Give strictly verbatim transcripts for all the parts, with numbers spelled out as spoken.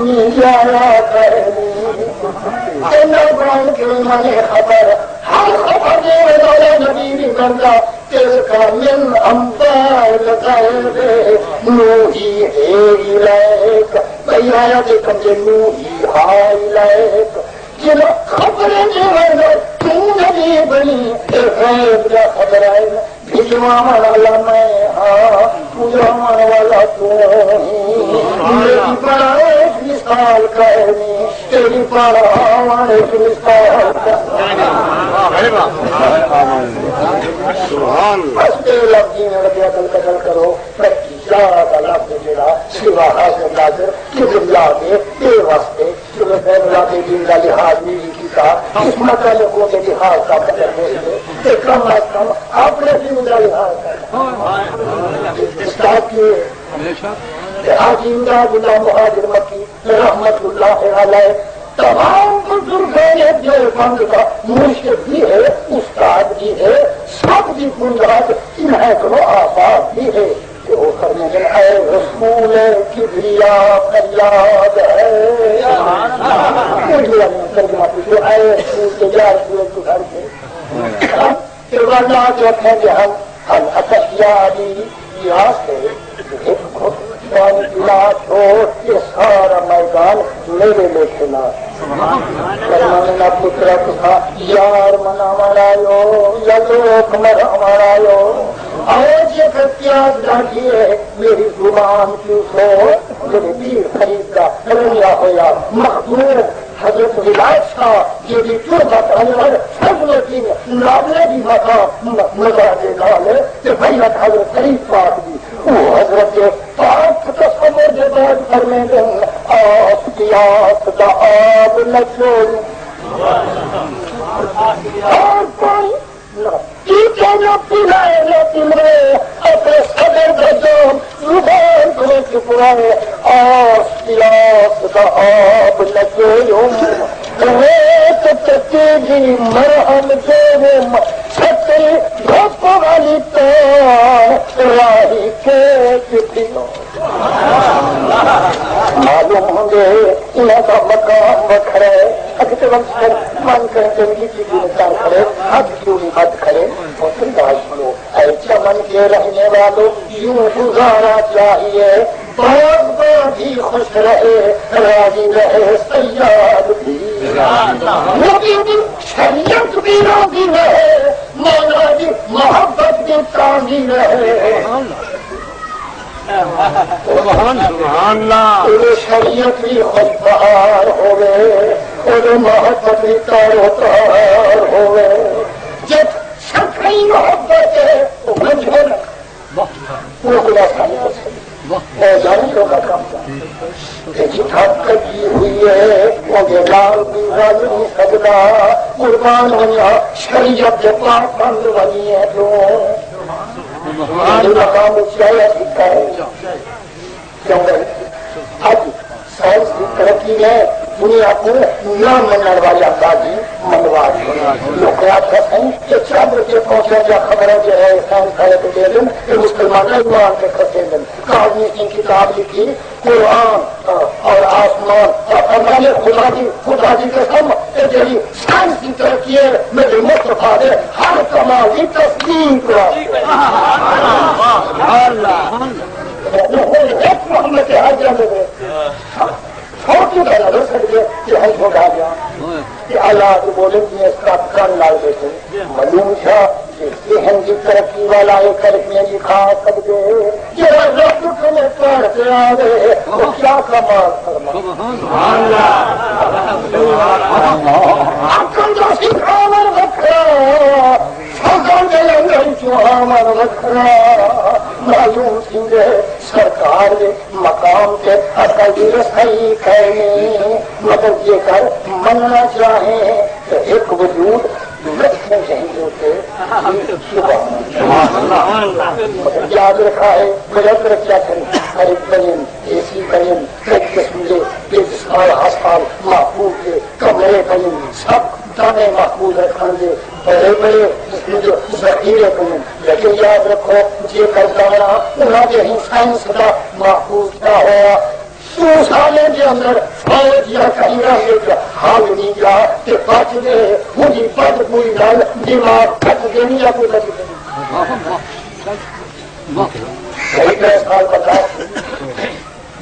ڄایا کائنی۔ تیݙا بݨ کے من خبر، ہر خبر ݙیوݨ والا نبی نہیں بݨدا۔ تلک من انباء الغیب نوحیہ الیک۔ ٻئی آیت دے کمزے نوحیہ الیک۔ جنہاں خبریں ݙیوݨ دا توں نبی بݨی، اے غیب دا خبر آئے۔ بھجواوݨ والا میں ہاں، پڄاوݨ والا توں ہی۔ میݙی بݨا ہک مثال کائنی، تیݙی بݨاوݨ ہک مثال کائنی۔ سبحان اللہ۔ بس ٻئے لفظ جیویں ودیا دل قتل کرو، پر یا دا لفظ جیڑھا سوا حاضر ناظر کبریا دے، ٻئے واسطے چلو، بین العقیدین دا لحاظ نہیں جی کیتا، اس متعلق دے لحاظ دا قدر نہیں ہے۔ تے کم از کم اپݨے پیو دا لحاظ کر۔ استاد کیوں ہے؟ تے حاجی امداد اللہ مہاجر مکی رحمت اللہ علیہ تمام بزرگان دیوبند دا مرشد بھی ہے، استاد بھی ہے، سب دی بنیاد انہیں کنوں آباد بھی ہے۔ کہ او فرمیندن، اے رسول کبریا فریاد ہے۔ سبحان اللہ۔ کوئی میرا ترجمہ پوچھو، اے رسول کے یار سورج کو گھر کے۔ تے ورنہ جو کہندے ہن، ہن اتش یاری پیاس ہے، ہک گھٹ پانی پلا چھوڑ، یہ سارا میدان میݙے لیکھے نال۔ فرماندن، پترا تساں یار مناوݨ آئے ہو یا لوک مراوݨ آئے ہو؟ آؤ، جیکر پیاس ݙاڈھی ہے، میݙی زبان چوسو۔ جیڑھے پیر فرید دا رلیا ہویا مخدوم حضرت ولایت شاہ، جیڑھی تربت انور فضل الدین نابلے دی مقام مزار دے نال، تے بیعت حضرت فرید پاک دی۔ او حضرت پاک تصور دے بعد فرمیندن، آس پیاس دا آب نہ چوئوں۔ اور پائی نہ پیتے نہ پلائے نہ پلوے، اپݨے صبر دا جام زبان کنوں چکوائے۔ آس پیاس دا آب نہ چوئوں، ریت تتی دی مرہم جوڑوں، چھتری دھپ والی تاں راہی کے چٹیوں۔ معلوم ہوندے انہاں دا مقام وکھرا ہے۔ اڳتے ونڄ کر، ونڄ کر زندگی دی گل کر کھڑے، اڄ کیوں نہیں ٻدھ کھڑے؟ بہت انداز سنو۔ اے چمن کے رہنے والوں، یوں گزارا چاہیے، باغبان بھی خوش رہے، راضی رہے صیاد بھی۔ نبی دی شریعت بھی راضی رہے، مولا دی محبت بھی تازی رہے۔ سبحان اللہ۔ اوندے شریعت وی خوش بہار ہووے، اوندے محبت وی تار و تہار ہووے۔ جت سکھئی محبت ہے، او منجھے نہ۔ او خدا ساݙے کوں سڄے۔ اے جانی لوکاں کم کر۔ تے جتھاں کڄی ہوئی ہے، اوندے نال وی رل نی سڳدا۔ قربان ونڄاں شریعت دے پابند ونڄیں جو۔ اے مقام اچایا کیتا ہے۔ کیوں بھائی؟ اڄ سائنس دی ترقی نے دنیا کوں نہ منݨ والیاں ڳالھیں منوا ݙتیاں۔ لوکیں آکھیا سئیں کہ چندر تے پہنچݨ دیاں خبراں جیڑھے سائنس والے کوں ݙیندن، اے مسلماناں ایمان تے کھسیندن۔ کاظمی سئیں کتاب لکھی، قرآن اور آسمان اور فرمان خدا دی، خدا دی قسم، اے جیڑھی سائنس دی ترقی ہے، میݙے مصطفیٰ دے ہر کمال دی تصدیق ہے۔ ہک محمد تے ہر جاندے نے۔ چھوٹی دا نظر سڳدے کہ ہم چھوٹا جا۔ کہ اولاد ٻولے جیویں سب کن نال ٻیٹھے۔ معلوم تھیا کہ ذہن دی ترقی والا اے ترقیاں دی کھا سڳدے۔ جیڑھا رب کنے پڑھ تے آوے، او کیا کمال فرما۔ سبحان اللہ۔ عقل دا سکھاوݨ وکھرا، فضل دے اندر چوہاوݨ وکھرا۔ معلوم تھیندے سرکار دے مقام تے عقل دی رسائی کائنی، مگر جیکر منݨا چاہیں تے ہک وجود لکھیں جہیں دے اتے۔ سبحان اللہ۔ مگر یاد رکھا ہے، بزرگ رکھیا کریں، ہر ہک بنین، اے سی بنین، کئی قسم دے، کئی سال ہسپتال محفوظ دے، کمرے بنین، سب دانے محفوظ رکھݨ دے بڑے بڑے جو ذخیرے بنین۔ لیکن یاد رکھو، جیکر دانا انہاں دے ہی سائنس دا محفوظ نہ ہویا، سو سالیں دے اندر فوج یا کہیں رنگ وچ حال نہیں ڳیا تے بچ ڳئے، اونہی بدبوئی نال دماغ پھٹ ڳئے یا کوئی بچ ڳئے۔ صحیح طرح سال برداشت،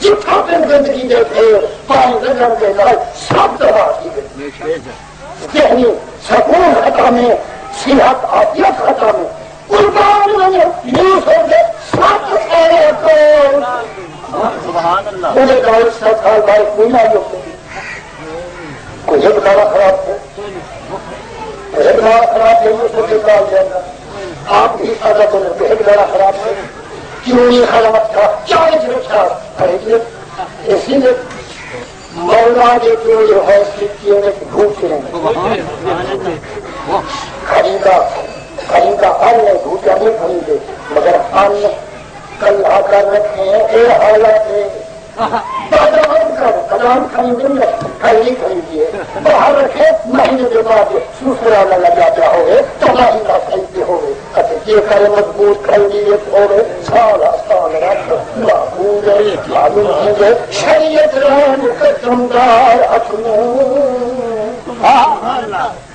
جتھاں پن گندگی دے ڈھیر پاݨی لڳݨ دے نال سب تباہ تھی ڳئے۔ ذہنی سکون ختم ہے، صحت عافیت ختم ہے۔ قربان ونڄو یوسف دے ست سالہ کول۔ سبحان اللہ۔ اونہہ ݙاہ سال بعد کوئی نہ جو کوئی ہک داݨہ خراب تھئے۔ کوئی ہک داݨہ خراب تھئے، یوسف دے کال دے اندر آپ دی عزت ہوندے، کوئی ہک داݨہ خراب تھئے۔ کیوں نہیں خراب تھا؟ چارج رکھا، خرید لے، اے سی لے۔ مولا دے ݙوہے ہوئے سکے وچ بھوتے رہندے۔ کھڑیندا، کھڑیندا ان ہے، بھوٹا نہیں کھڑیندے، مگر ان کلہا کر رکھے ہیں، اے حالت ہے۔ بادام کر، بادام کھڑیندے نہیں، کھڑی کھڑیندی ہے۔ باہر رکھے، مہینے دے بعد سسرال لڳا پیا ہووے، تباہی دا سائیتے ہووے، اتے جے کر مضبوط کھڑی وچ ہووے، سال آستان رکھ، معقول ہے، معلوم تھیندے، شریعت راہ مقدمدار اکھوں۔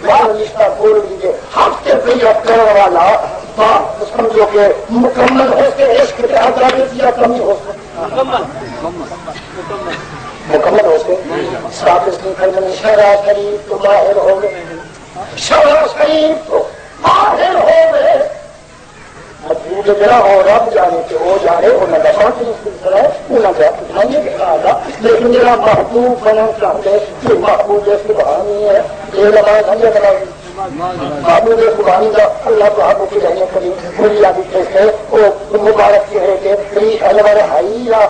میں رشتہ کھول ݙیندے، ہفتے پیا کرݨ والا، با، سمجھو کہ مکمل ہوسے، عشق دے اندر وچ یا کمی ہوسے؟ مکمل ہوسے۔ ثابت نہیں کر، شہراز شریف تو باہر ہووے، شہراز شریف تو باہر ہووے۔ مطلوب جڑا ہو رب جانے تے او جانے، انہاں دا باطنی سلسلہ ہے، انہاں دا اتنا نہیں دکھاتا، لیکن جڑا محبوب بننا چاہتے ہیں، یہ محبوب سبحانی ہے، یہ لمحہ سمجھے لمحہ محبوب سبحانی دا اللہ پاک کو کھلائیں کریم، بری عادت ہے، او مبارک چہرے تے ریش انور ہائی یا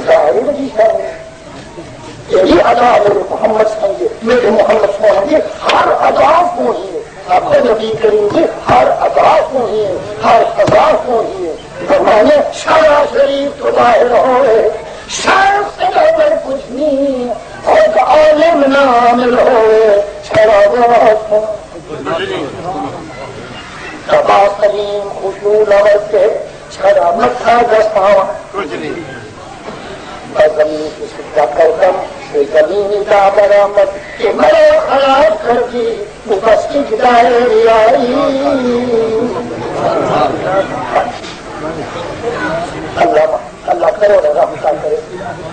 ظاہر دی شان۔ ایہی ادا میرے محمد سائیں دی، میرے محمد سوہݨے دی ہر ادا سوہݨی ہے۔ آپ دے نبی کریم دی ہر ادا سوہݨی ہے، ہر ادا سوہݨی ہے۔ فرمانے شہراز شریف تو باہر ہووے، شاید سجا پر کچھ نہیں، خود عالم نامل ہووے، شہراز۔ تبا سلیم خشوع نہ ورتے، چھڑا متھا گساواں۔ بس زمین کوں سدھا کردم، تے زمین دا برآمد، تے مرو خراب کر دی، او بس سجدہ ریائی۔ اللہ، اللہ کرو رحمتہ کرے۔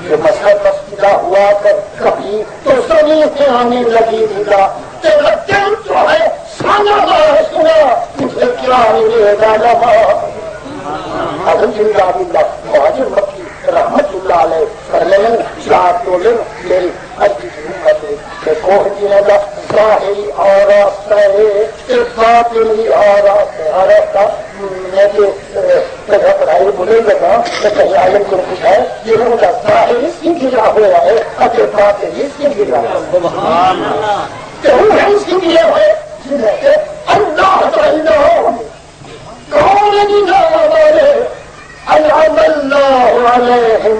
جو مسجد مسجدہ ہوا کر کبھی، تو زمین پہ آنے لگی ندا، تیرا دل جو ہے سانا بار سنا، تجھے کیا ملے گا نوا۔ حضرت جبرائیل اللہ مہاجر مکی رحمت اللہ علیہ فرمائن، چار ٹولن میری عربی دی امت ہے، تے کوہ جنہاں دا ظاہری آراستہ ہے، تے باطنی آراستہ ہے۔ آراستہ میں تے، اے، پڑھائی بولے لگا، تے کہیں عالم کو پوچھا ہے، یہ لوگوں کا ظاہری سنگھرا ہوا ہے، اتے باطنی سنگھرا۔ سبحان اللہ۔ تے وہ ہم سنگھرے ہوئے، جنہیں تے اللہ تعالیٰ کون انہاں والے؟ انعم اللہ علیہم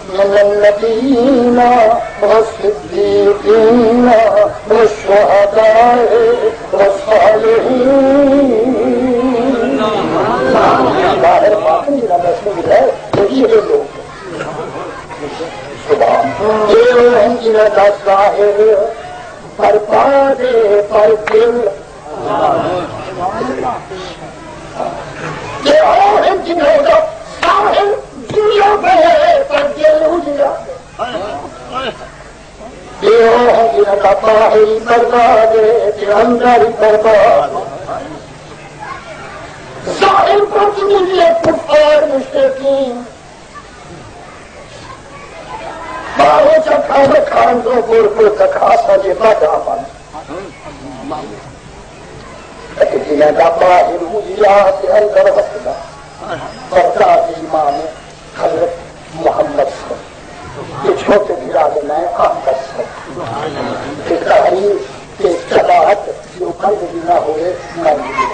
من النبیین والصدیقین والشہداء والصالحین۔ ظاہر باطن جنہاں دا سنگھرا ہے، یہ لوگ۔ سبحان۔ یہ وہ ہیں جنہاں دا ظاہر برباد ہے، پر دل تے او ہن جنہاں دا ساحل دنیا تے ہے، پر دل اجڑا۔ تے او ہن جنہاں دا باہر برباد ہے، تے اندر برباد۔ ظاہر پر دنیا کفار مشرکین۔ ٻاہروں چا کھاوے کھاندوں، ٻر ٻر تک آساں دے ٻڈ آپن۔ اتے جنہاں دا ٻاہر اجڑا تے اندر وسدا، بغداد امام حضرت محمد صاحب، تے چھوٹے بھرا دے نائیں احمد صاحب۔ تے تحریر تے طباعت جو بند بھی نہ ہوئے، نہ ہوئے۔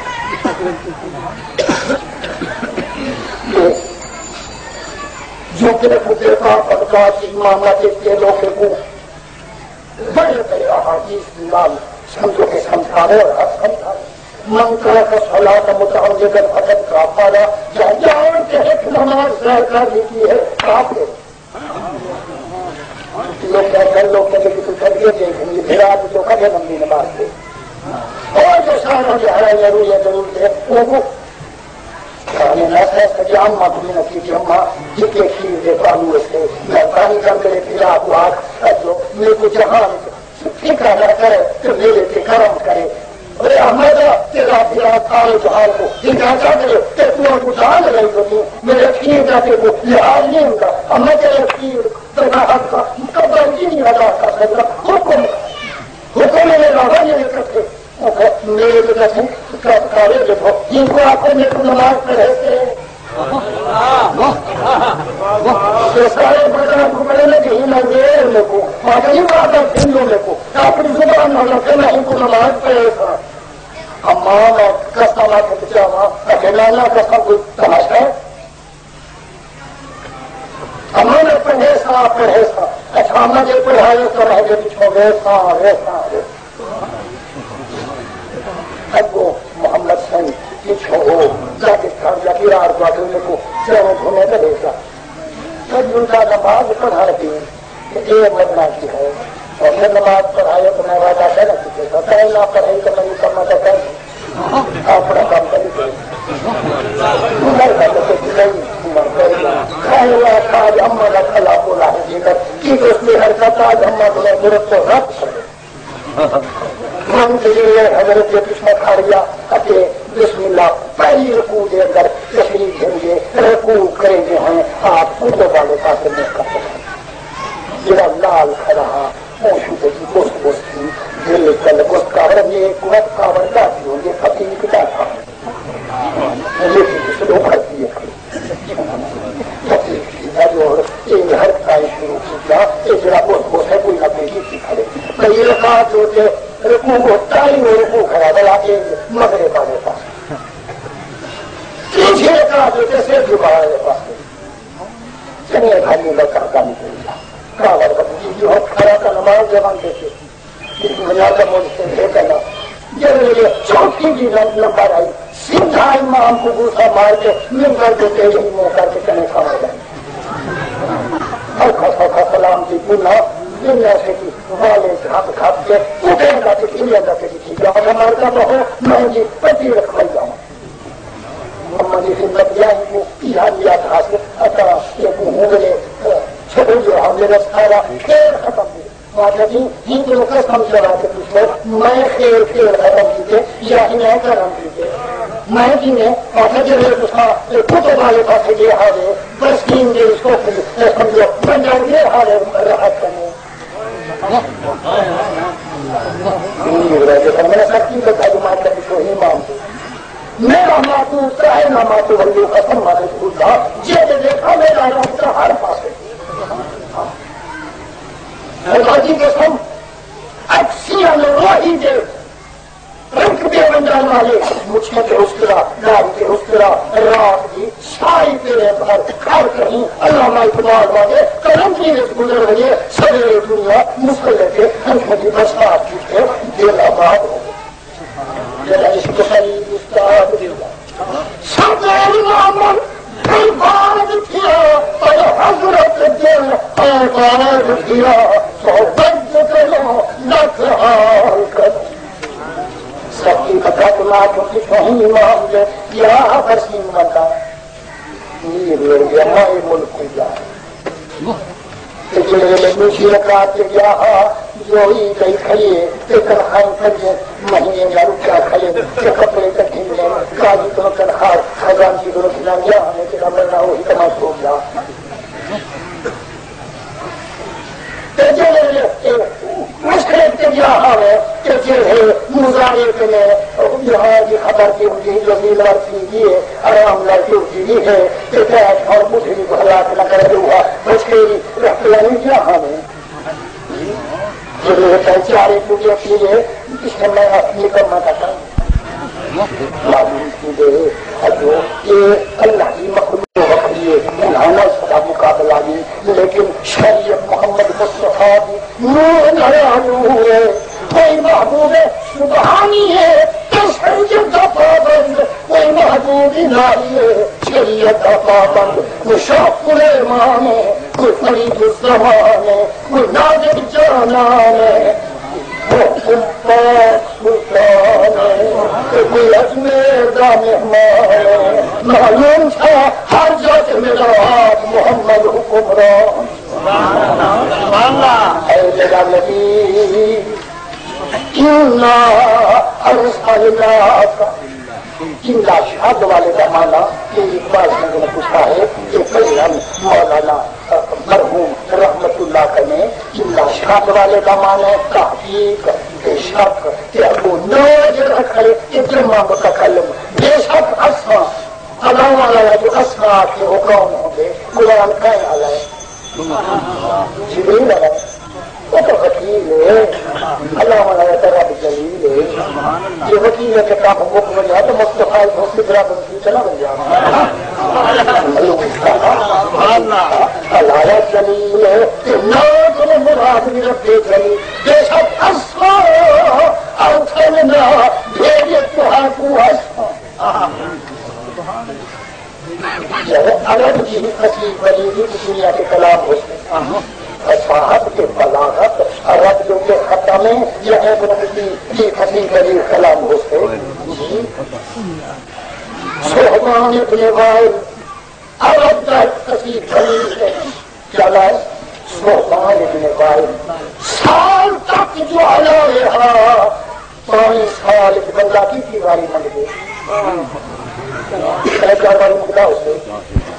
تے جو کہ خود پاک بغداد امامت تے لوکے کو بڑے بڑے احادیث نال سمجھو کہ سمجھاوے اور حق سمجھاوے۔ من ترک الصلاۃ متعمدا فقد کفر، یا جان کے ایک نماز ضائع کر دی ہے، کافر۔ لوکاں کل لوکاں دے کتوں تھک کے دے گھنی بھرا تو کدے لمبی نماز دے۔ اور جو سارا کے ہرائی ضرور یا ضرور دے، وہ کو کھانے نہ سہ سکے، اماں کو نہ کی کہ اماں جتنے کھیر دے پالو اسے، میں پانی کر میرے بھرا کو آگ، جو میرے کو جہان فکر نہ کرے، تو میرے تے کرم کرے۔ اے احمد، تیرا بھرا سارے جہان کو ہندا چا کرے، تے تو کو جان لے تو تو میرے کھیر دا تے کو لحاظ نہیں ہوندا۔ احمد تیرے کھیر تے نہ حق کا قدر کی نہیں ادا کر سکتا۔ حکم، حکم میرے بابا یہ کرتے۔ میرے تو کسی کا کارے دیکھو، ان کو آپ نے تو نماز پڑھے تھے۔ سارے بدن کو بڑے لگے ہی نہ دے میرے کو، پاگل ہی بات ہے، سن لو میرے کو، اپنی زبان نہ لگے، میں ان کو نماز پڑھے تھا۔ اماں میں قسم آ کے بچاواں، اکیلا نہ قسم کوئی تماشا ہے۔ اماں میں پڑھے سا، پڑھے سا، اچھا اماں جے پڑھائے تو رہ گئے پچھو، ویسا، ویسا، ویسا۔ اڳوں محمد سئیں، پچھوں او، جاڳ کھڑ ڳیا، قرار پا کے میکوں چیروں گھنے تے ݙیکھا۔ سڄݨ دا نماز پڑھݨ دی، تے اے مرݨا کی ہے؟ اور پھر نماز پڑھائے تو میں وعدہ کر رکھی تھے، تو نہ پڑھائی تو میں کم نہ کر، اپݨا کم کر۔ خیر، خیر، اماں دا کلا کولا ہے جی، کی دوستی حرکت آج اماں کو ضرورت تو رب سمجھ۔ من تے جیڑھے حضرت دے پچھوں کھڑ ڳیا اتے بسم اللہ پہلی رکوع دے اندر تشریف گھن ڳئے، رکوع کریندے ہوئے آپ قبلے والے پاسے منہ کر ݙتا۔ جیڑھا نال کھڑا ہا، اوں شدہ دی بس بس تھی، دل وچ ڳل بس کاوڑ، اے قوت کاوڑ ݙاڈھی ہوندی، فقیر ݙاڈھا۔ لیکن اس لوگ کر دیے۔ اے ہر کائی شروع کیتا، اے جڑا بہت بہت ہے، کوئی نہ کوئی کیتی کھڑے۔ کئی رکعت جو تے رکوع کو تائی وہ رکوع کھڑا، بلا اے مغرب والے پاس۔ تیسری رکعت جو تے سر جھکا والے پاس۔ چنے بھائی لگا کام کیا۔ کاوڑ کا جو کھڑا تھا نماز جوان دیتے۔ بنیاد مجھ سے بے بنا۔ جب یہ چوتھی بھی نمبر آئی، سیدھا امام کو گوسا مار کے ممبر پہ تیز ہی منہ کر کے چنے کھا گئے۔ اوکھا سوکھا سلام دی بنا، دنیا سے کی والے گھپ گھپ کے، اٹھے گا کہ کھلے گا کہ کسی جا مار کا بہو، میں جی پتی رکھوائی جاؤں۔ اما جی خدمت جائیں کو، یہ حالیات حاصل، اتا یہ کو ہوں گے، چھوڑ جو ہم نے سارا کھیل ختم ہو۔ واجہ جی، ہندو قسم چڑھا کے پوچھو، میں خیر خیر ختم کیتے یا انہیں کرم کیتے؟ میں جی نے آخر جی میرے کچھ تھا، یہ کتب والے پاسے گئے ہارے، بس دین دے اس کو پھر، یہ سمجھو، من جان گئے ہارے راحت کرنے۔ میرا سب کی بتا دو، میں کبھی کوئی امام دے۔ میرا معبود چاہے نہ معبود، اللہ قسم والے خدا، جے دے دیکھا میرا رب ہر پاسے۔ خدا دی قسم، اکسیاں نو راہی دے، رنگ دے ونجان والے، مچھیں تے اس طرح، داڑھی تے اس طرح، رات دی ساری تیرے بھر، ہر کہیں علامہ اقبال والے، قلم دی رس گزر ہوئے، سویرے دنیا مسلے تے، ہنس دی برسات کی تے، دل آباد ہو۔ جیڑھا عشق سعید استاد دی سردار محمد برباد تھیا، پر حضرت دل آباد تھیا، سو بند کرو لکھ حال کرو۔ سچی بتا گناہ کیونکہ کہیں امام دے یا برسین بندہ۔ میر ورگے مائی ملک کوں جا۔ تے جیڑھے ویلے ݙوجھی رکعت تے ڳیا ہا، جو عید آئی کھڑی ہے، تے تنخواہیں پنجیں مہینے دا رکیا کھڑے، تے کپڑے کٹھے نے، قاضی کنوں تنخواہ، خزانچی کنوں گھناں ڳیا ہاں، تے مرنا وہی تماشا ہو ڳیا۔ تے جیڑھے ویلے مشرق تے ڳیا ہاوے، تے جیڑھے مضارع تے نے، ٻہا دی خبر تے ہوندی، زمین ورثی دی ہے، آرام نال ٹردی وی ہے، تے بیٹھ اور ٻڈھڑی کو ہلاک نہ کرے، ٻہا بچکے دی رحمت نہیں ڳیا ہاوے۔ جیڑھے تے چارے ٹرے پھرے، اس نے میں اپنی کماں دا کم۔ معلوم تھی دے، اڄو اے اللہ دی مخلوق وکھری ہے، انہاں نال ساݙا مقابلہ نہیں، لیکن شریعت محمد مصطفیٰ دی نور بھرا نور ہے۔ کوئی محبوب سبحانی ہے، تے شریعت دا پابند، کوئی محبوب الٰہی ہے، شریعت دا پابند، وہ شاہ سلیمان ہے۔ کوئی فرید الزمان ہے، کوئی نازک جانان ہے، کوئی حکم پاک سلطان ہے، تے کوئی اجمیر دا مہمان ہے۔ معلوم تھیا ہر جا تے میرا آپ محمد حکمران۔ اے میرا نبی، انا ارسلناک، جملہ شد والے دا معنی، اے اقبال سنگھ نے پچھا ہے، اے پڑھن مولانا مرحوم رحمت اللہ علیہ نے۔ جملہ شد والے دا معنی ہے تحقیق، بے شک، تے اڳوں نہ جیڑھا کھڑے، اے جمع متکلم، بے شک اساں، الاوݨ والا جو اساں آکھے، او کون ہوندے؟ قرآن کہیں والا ہے؟ جبریل والا ہے؟ او تاں وکیل ہے، الاوݨ والا تاں رب جلیل ہے۔ جے وکیل ہے تے کم مک ونڄا تے مصطفیٰ ہی ہو، سدرا بن کے چلا ونڄا۔ الاوݨ جلیل ہے، تے نہ تیرے مراد بھی رب جلیل۔ بے شک اساں ارسلنا، بھیجے تہاکوں اساں۔ یعنی عرب دی فصیح بلیغی دی دنیا تے کلام ہوسے۔ فصاحت تے بلاغت عرب دے اتے ختم ہے یا اے بندے دی فصیح بلیغ کلام ہوسے؟ جی۔ صہبان ابن وائل عرب دا فصیح بلیغ ہے۔ چلائے صہبان ابن وائل سال تک جو الاوے ہا، پاݨی سال اچ بندہ کیتی واری منگدے۔ اے چار واری منگدا ہوسے۔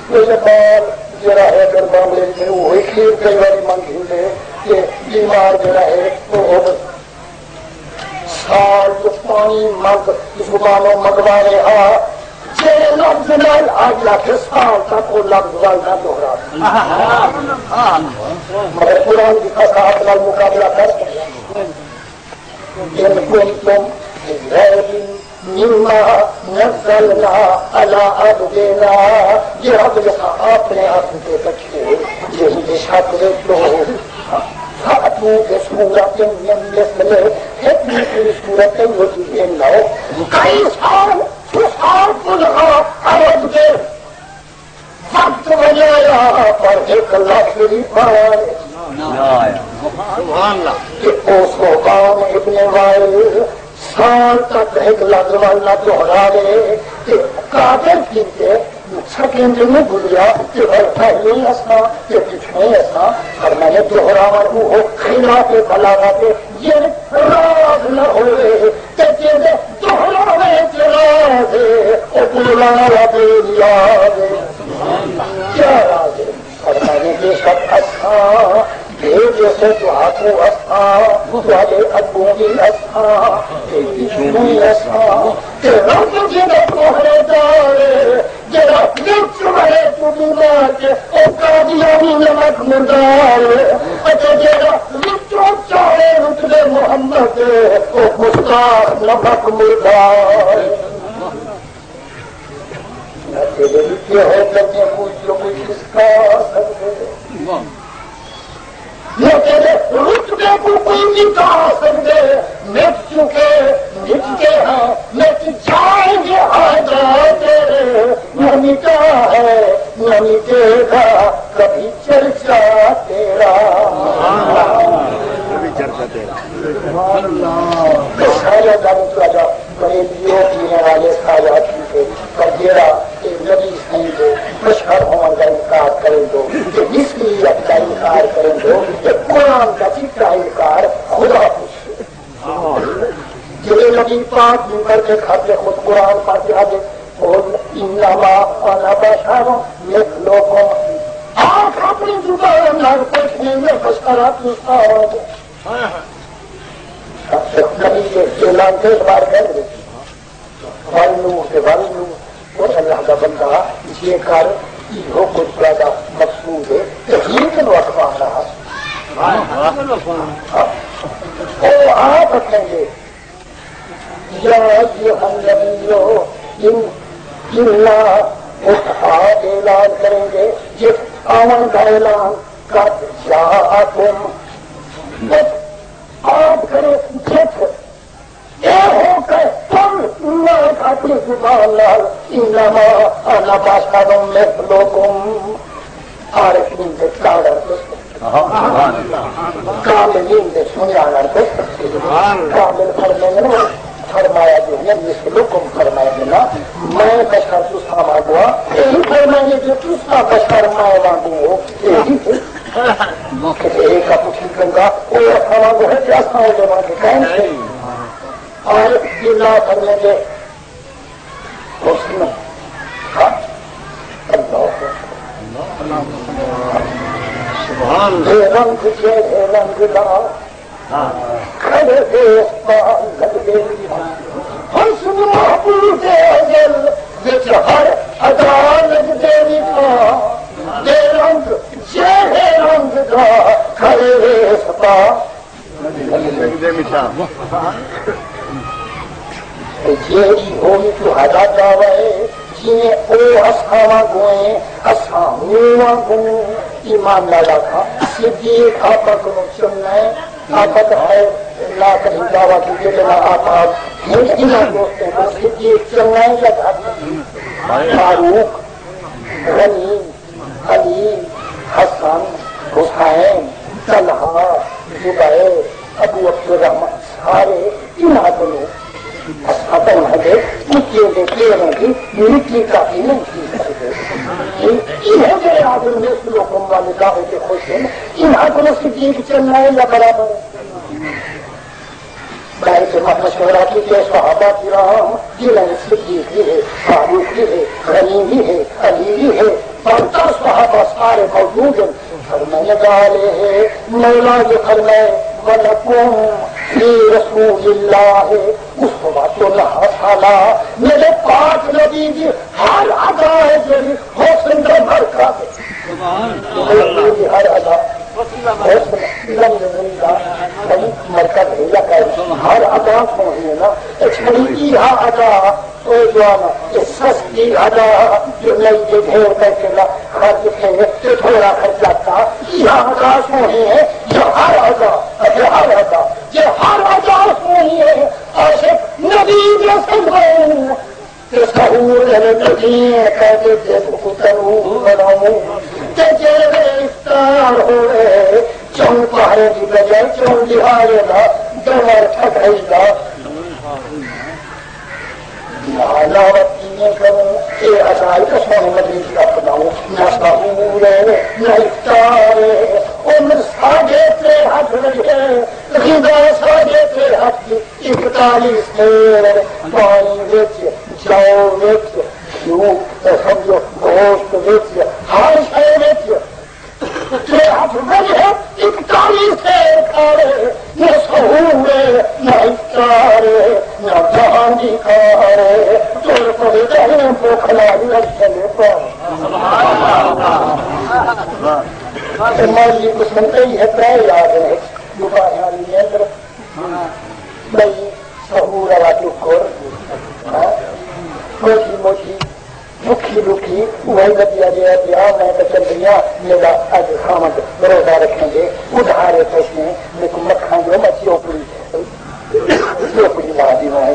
کوئی مال جیڑھا ہے، اگر معاملے میں وہ ہی کھیر کئی واری منگ گھندے، کہ بیمار جیڑھا ہے، وہ ہو سال جو پاݨی منگ زبانوں منگواوے ہا، جیڑھے لفظ نال آج آکھے سال تک وہ لفظ ول نہ دوہراوے۔ مگر قرآن دی فصاحت نال مقابلہ کر سڳدا۔ ان کنتم فی ریب مما نزلنا علی عبدنا، جے رب اساں اپݨے عبد تے رکھے، جے ایندے شک وچ ہو، فأتوا بسورۃ من مثلہ، ہک ٻئی سورت تے وجود گھن آؤ۔ کئی سال، سو سال کوں عرب دے وقت ونڄایا، پر ہک لفظ وی پڑھ نہ آیا۔ سبحان اللہ۔ تے او صہبان ابن وائل سال تک ہک لفظ ول نہ دہراوے، تے قادر تھیندے سیکنڈ نی گزریا، تے ول پہلے اساں، تے پچھوں اساں، فرمایا دہراوݨ اوہو خلاف بلاغت ہے، جیڑھے راز نہ ہووے۔ تے جیندے دہراوے اچ راز ہے، او بولݨ والا بے نیاز ہے۔ کیا راز ہے؟ فرمانے بے شک اساں بھیجے سے تہاکوں اساں، تہاݙے اڳوں وی اساں، تے پچھوں وی اساں۔ تے رب جیندے پہرے دار ہے، جیڑھا وچ وڑے توں بیمار تے او قادیانی نمک مردار، اتے جیڑھا وچوں چاڑھے رتبے محمد، او گستاخ نمک مردار۔ نہ تیرے وچ ہو کہیں کوں جو کوئی کھسکا سڳدے۔ نہ تیݙے رتبے کوں کوئی مٹا سڳدے، مٹ چکے، مٹ ڳئے ہاں، مٹ جائیں گے اعداء تیرے، نہ مٹا ہے، نہ مٹے گا کبھی چرچا تیرا۔ سارے دم تہاݙا بریلیو پیریں والے سارے آکھیندے، پر جیڑھا اے نبی سائیں دے مشہور ہووݨ دا انکار کریندو، تے مثلیت دا انکار کریندو، تے قرآن دا چٹا انکار خدا پچھے۔ جیڑھے نبی پاک ممبر تے کھڑ کے خود قرآن پڑھ کے آہدے، قل انما انا بشر مثلکم۔ آکھ اپݨی زبان نال، کجھ نہیں، میں بشر ہاں، تساں ہو۔ نبی دے اعلان تے اعتبار کر ݙے۔ ول نور تے ول نور، او اللہ دا بندہ، جے کر ایہو کجھ تہاݙا مقصود ہے، تے ہی کنوں اکھواݨ رہا۔ او آپ آکھیں گے، یا ایھا النبی، ان، انا، اٹھ آ اعلان کریں گے، جتھ آوݨ دا اعلان، قد جاءکم، جتھ آپ کرے، جتھ اے ہو کے تم نہ اپݨی زبان نال، انما انا بشر مثلکم۔ عارفین دے چاڑݨ تے، کاملین دے سنڄاݨ تے۔ کامل فرمیندن، فرمایا جو ہے مثلکم، فرمایا جو نا، میں بشر تساں وانگوں ہاں، ایہی فرمائیے جو تساں بشر میں وانگوں ہو، ایہی ہے۔ کتے اے کا پچھی کنگا، او اساں وانگوں ہے تے اساں اوندے وانگے کائنی۔ عارف باللہ فرمیندے، حسن، ہاں، اللہ اکبر۔ سبحان اللہ۔ اے رنگ جیڑھے رنگ دا کھڑے دیکھ پا لڳدے، حسن محبوب دے ازل وچ ہر ادا لڳدے نکھا، اے رنگ جیڑھے رنگ دا کھڑے دیکھ پا۔ تے جیڑھی ہوئی تہاݙا دعویٰ ہے، جیویں او اساں وانگوں ہے، اساں اوں وانگوں۔ ایمان نال آکھاں، صدیق آپاں کنوں چنڳا ہے، آپاں تاں خیر نہ کہیں دعویٰ کیتے تے نہ آپاں ہن انہاں دوستیں کوں صدیق چنڳا ہے یا گھٹ؟ فاروق، غنی، علی، حسن، حسین، طلحہ، زبیر، ابو عبدالرحمن، سارے انہاں کنوں اساں تاں انہاں دے کتے دے پیروں دی مٹی کاپی نہیں تھی سڳدے۔ ایہو جیڑھے آدمی مثلکم والے دعوے تے خوش ہن، انہاں کنوں صدیق چنڳا ہے یا برابر ہے؟ ٻہہ تے مشورہ کیتے صحابہ کرام، جنہاں وچ صدیق وی ہے، فاروق وی ہے، غنی وی ہے، علی وی ہے، برتر صحابہ سارے موجود ہن۔ فرمایا ڳالھ اے ہے، مولا جو فرمائے، "ولکم فی رسول اللہ اسوۃ حسنہ"، میݙے پاک نبی دی ہر ادا ہے جیڑھی حسن دا مرکز ہے۔ سبحان اللہ۔ ہر ادا حسن، علم دے علم دا بھئی مرکز ہے یا کائے؟ ہر ادا سوہݨی ہے نا۔ اچھڑی ایہا ادا، او جوان، اے سستی ادا جو نئی دے ڈھیر کر کے نہ خرچ تھے، تے تھوڑا خرچہ تھا۔ ایہا ادا سوہݨی ہے یا ہر ادا، اچھا ہر ادا، جے ہر ادا سوہݨی ہے، عاشق نبی دے سنگوں تے سحور دے وچ ݙکھیں کر کے جسم کوں تنور بݨاؤں۔ تے جیڑھے افطار ہووے، چوں پہرے دی بجائے چوں ݙہاڑے دا، ݙوہر ٹھڳائی دا۔ نہ علاوت کیویں کروں، اے عزائے تاں سوہݨے مدنی دی اپݨاؤں۔ نہ سحور ہے، نہ افطار ہے، عمر ساݙے تریہٹھ ورھے، غذا ساݙے تریہٹھ دی۔ اکتالیس سیر پاݨی وچ، جو وچ، گھیو، اے سمجھو، گوشت وچ، ہر شے وچ۔ تریہٹھ ورھے، اکتالیس سیر کھاوے، نہ سحور ہے، نہ افطار ہے، نہ جہاں دی کار ہے۔ تر پوے ݙاہیں بکھ نال رکھ لے پاؤں۔ تے مالی قسم تے ہے ترے یاد ہے، دوپہر والی نیندر، ٻئی سحور والا ٹکر، ہاں؟ موٹھی موٹھی، ݙکھی ݙکھی، اوہی ودیا ڳیا پیا، میں تاں چندریاں، میݙا اڄ خاوند روزہ رکھیندے، ادھارے پیسے، میکوں مکھاں ݙیو، میں چوپڑی، چوپڑی لا ݙیواں۔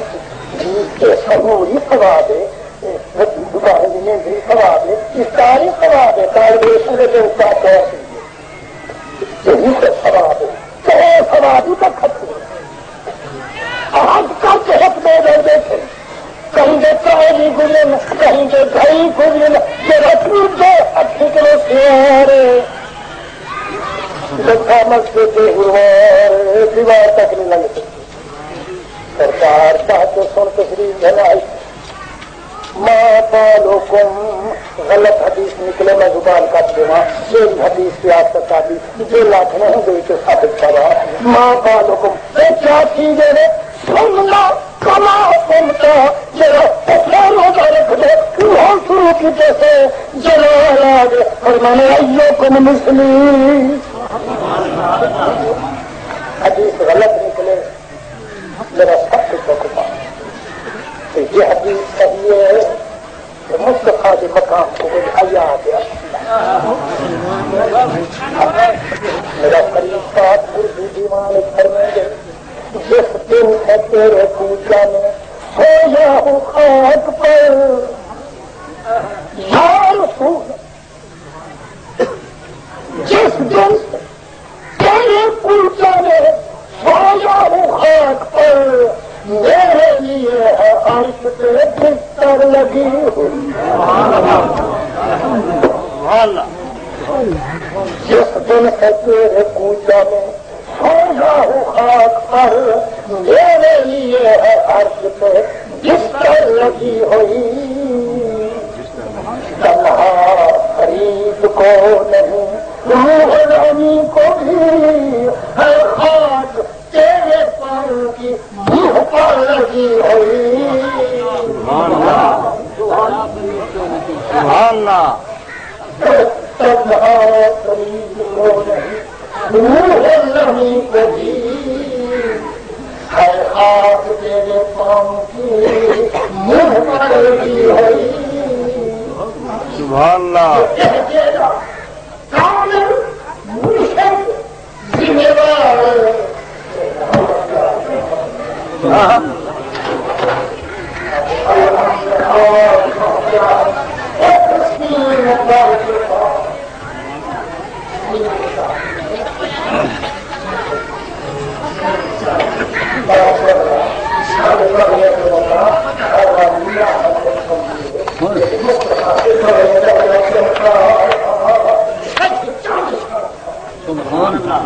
جی، اے سحور ہی ثواب ہے، اے دوپہر دی نیندر ہی ثواب ہے، افطار ہی ثواب ہے، طالب علم دے استاد طور تے۔ یہی تے ثواب ہے۔ تے اے ثواب ہی تاں کھٹے۔ آج کر کے ہک ٻئے دے ٻیٹھے۔ کہیں دے ترائے وی گزرن، کہیں دے ڈھائی گزرن، جیڑھا ٹردے اکھیں کنوں سیوار ہے۔ ݙکھا مسجد دے ہروار، دیوار تک نہیں لنگھ سڳدی۔ سرکار چاہ کے سن تشریف گھن آئی۔ ما بالکم، غلط حدیث نکلے، میں زبان کٹ ݙیواں۔ جیڑھی حدیث تے آ سکا دی، جیڑھا آکھݨے ہوندے وچ ثابت کرا۔ ما بالکم، اے کیا تھی ڳئے نے؟ صمنا کما صمت، جیڑھا پچھلا روزہ رکھدے، اوہو شروع کیتے سے، جلال آ ڳئے، فرمانے، ایکم مثلی۔ حدیث غلط نکلے، میرا سب کچھ حکم ہے۔ تو یہ حدیث صحیح ہے کہ مصطفیٰ کے مقام کو کوئی حیا دے۔ میرا قریب ساتھ اردو دیوان فرمائے، جس دن میں تیرے پوجا میں سویا ہوں خاک پر، یا رسول، دن تیرے کوچہ میں سویا ہوں خاک پر، میرے لیے ہے عرش پہ بستر لگی ہوئی۔ جس دن سے تیرے کوچہ میں سویا ہوں خاک پر، میرے لیے ہے عرش پہ بستر لگی ہوئی۔ تنہا فرید کو نہیں، روح الامین کو بھی ہے خاک تیرے پاؤں کی منہ پر لگی ہوئی۔ سبحان اللہ۔ تنہا فرید کو نہیں، روح الامین کو بھی ہے خاک تیرے پاؤں کی منہ پر لگی ہوئی۔ سبحان اللہ۔ کہہ دینا، کامل مرشد ذمہ وار۔ سبحان اللہ۔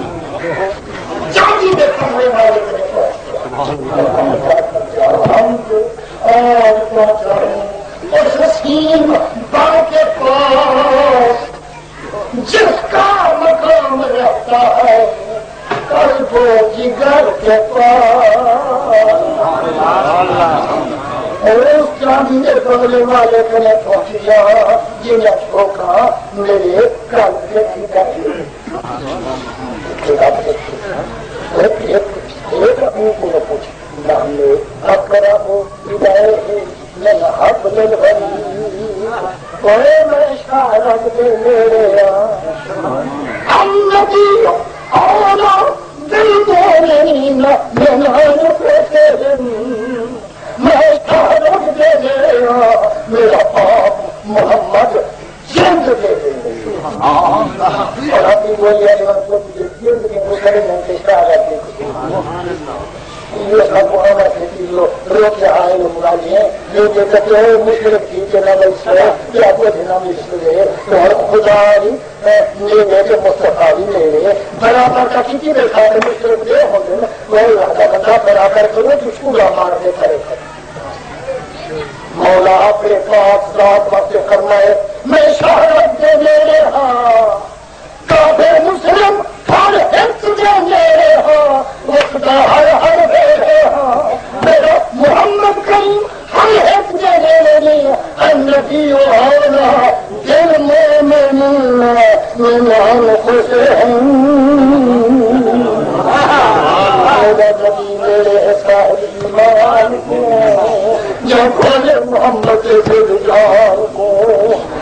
چاندی دے کمرے والے کنے پہنچ گیا۔ سبحان اللہ۔ اور پہنچا ہوں اس حسین بن کے پاس، جس کا مقام رہتا ہے قلب و جگر کے پاس۔ اور اس چاندی دے بنگلے والے کنے پہنچ گیا، جنہاں چھوکا میرے قلب کے بھیتر ہے۔ ایک، ایک، ایک اپنے کو پوچھ، نحن اقرب الیہ من حبل الورید۔ اوئے میں شاہ رب دے نیڑے آں۔ النبی اولیٰ بالمؤمنین من انفسہم۔ میں شاہ رب دے نیڑے آں۔ میرا باپ محمد جند دے دے۔ اور اپنی گولی والی وقت کو جند کے مسلم ہوں کہ شاہ رب دے۔ یہ سب محمد کے پیلو روکے آئے لوگ مراجعے، یہ دیکھتے ہو مشرک تھی کہ نہ بھائی سو، کیا کچھ نہ مشکل ہے۔ تو ہر خدا ہی، اے، میرے کے مصطفیٰ بھی میرے، برابر کا کسی کے ساتھ مشرک دے ہوں گے، وہ اللہ کا بندہ برابر کرو، تو شورا مار دے کرے کرے۔ مولا اپنے پاک ذات واسطے فرمائے، میں شہرت دے نیڑے ہاں، کعبے مسلم ہر ہک دے نیڑے ہاں، اس دا ہر ہر ویڑے ہاں، میرا محمد کریم ہر ہک دے نیڑے نے، النبی اولیٰ بالمؤمنین من انفسہم۔ میرا نبی میرے صاحب ایمان کو، یا بھولے محمد دے دلدار کو،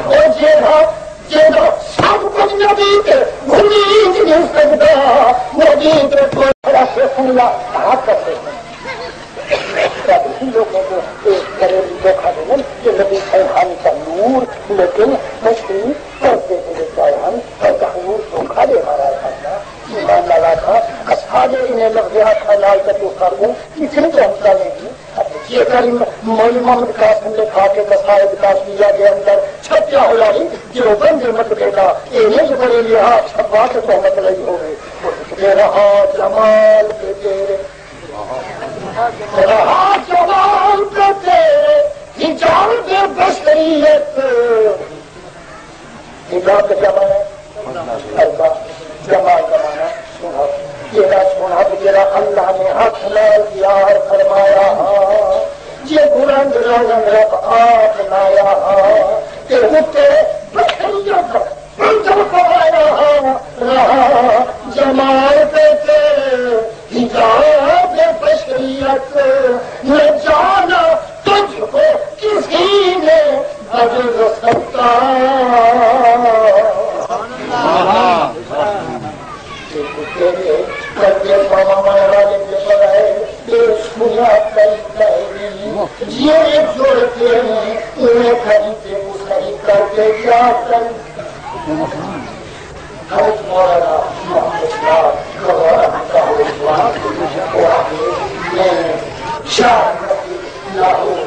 او جیڑھا، جیڑھا سب کجھ نبی تے گھنی نہیں سڳدا، نبی تے کوئی بڑا سکھ ملا، حق ہے۔ تاں اسی لوگوں کو اس طرح بھی دھوکا ݙیندن کہ نبی سائیں ہن تاں نور، لیکن مشکل پردے دے وچ آئے ہن، تاں ضرور دھوکا ݙے مارا ہے۔ ایمان نال آکھاں، اساݙے انہیں لفظ آکھاں نال تے توں ساکوں کتنی تہمتاں لڳدین۔ جیکر مولوی محمد قاسم لکھا کے قصائد قاسمیہ دے اندر چھپیا ہویا ہی دیوبند دے مطبعے دا، ایویں جو بریلوی ہا چھپوا کے تہمت لئی ہووے۔ رہا جمال پہ تیرے، رہا جمال پہ تیرے، حجاب بشریت۔ حجاب کیا معنی ہے؟ پردہ۔ جمال دا معنی سونہا۔ جیڑھا سونہا، جیڑھا اللہ نے ہتھ نال تیار فرمایا ہا، جیکوں رنگ روغن رب آپ لایا ہا، تے اتے بشریت منظر پوایا ہا۔ رہا جمال پہ تیرے، حجاب بشریت، نہ جانا تجھ کو کسی نے بدل سکتا۔ تیرے قدر پاواں میں والے دے بلائے، بے سنیا کئی کہنی، جیڑھے جڑ کے نے، انہیں کہیں تے مسئلے کر کے کیا کر۔ حضرت مولانا محمد یار گوہر رحمۃ اللہ علیہ، میں شاہ لاہور،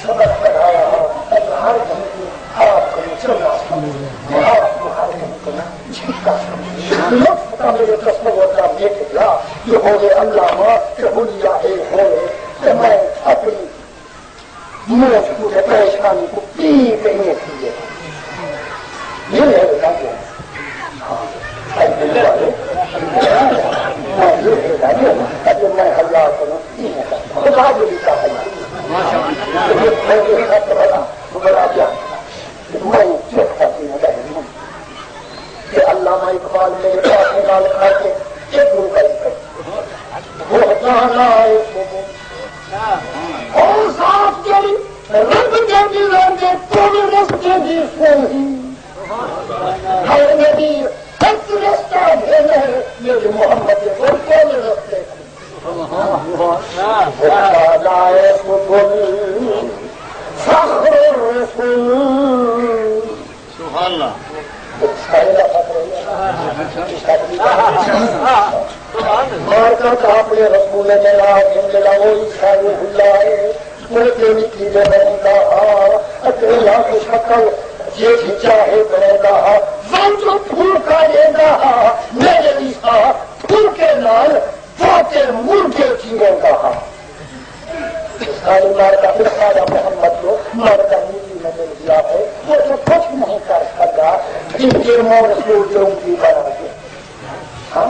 سبق پڑھایا ہو، اللہ ہر گھنٹے آپ کو چلنا سمجھے، آپ کو ہر گھنٹے چھٹا سمجھے۔ لطف کا میرے تصور کا میٹھلا، جو ہوئے علامہ، کہ ہوئی ہے ہوئے، کہ میں اپنی موت کو تے پریشانی کو پی کے نہیں تھی ہے۔ یہ ہے نا کہ ہاں۔ اے دل والے، میں یہ ہے نا کہ اگر میں اللہ کو نہیں ہے، خدا کو بھی کہا ہے۔ یہ ہے کہ خط بڑا، بڑا کیا؟ میں چپ کر کے نہیں رہوں۔ کہ علامہ اقبال میرے پاس نال کھڑ کے ایک روپے پہ بہتان آئے۔ او ذات جڑی رب دے ݙیوے دے کول رستے دی سوہی۔ ہر نبی ہک رستہ گھن ہے، میرے محمد دے کول کول رستے۔ بہتان آئے سبل فخر الرسول۔ سبحان اللہ۔ سارے دا فخر ہے۔ مارکا تاں اپݨے رسول نے لا گھن لا، او عیسیٰ روح اللہ ہے۔ مڑ کے مٹی دے بݨیندا ہا، اتے اللہ دی شکل جیجھی چاہے بݨیندا ہا۔ ول جو پھوکا ݙیندا ہا، میرے عیسیٰ پھوکے نال بہتے مردے جیوندا ہا۔ ساری مر دا پھر سارا محمد جو مر دا نیتی میں مل گیا ہے، وہ تو کچھ نہیں کر سکتا، جن کے مور سو جو بھی بنا دے۔ ہاں؟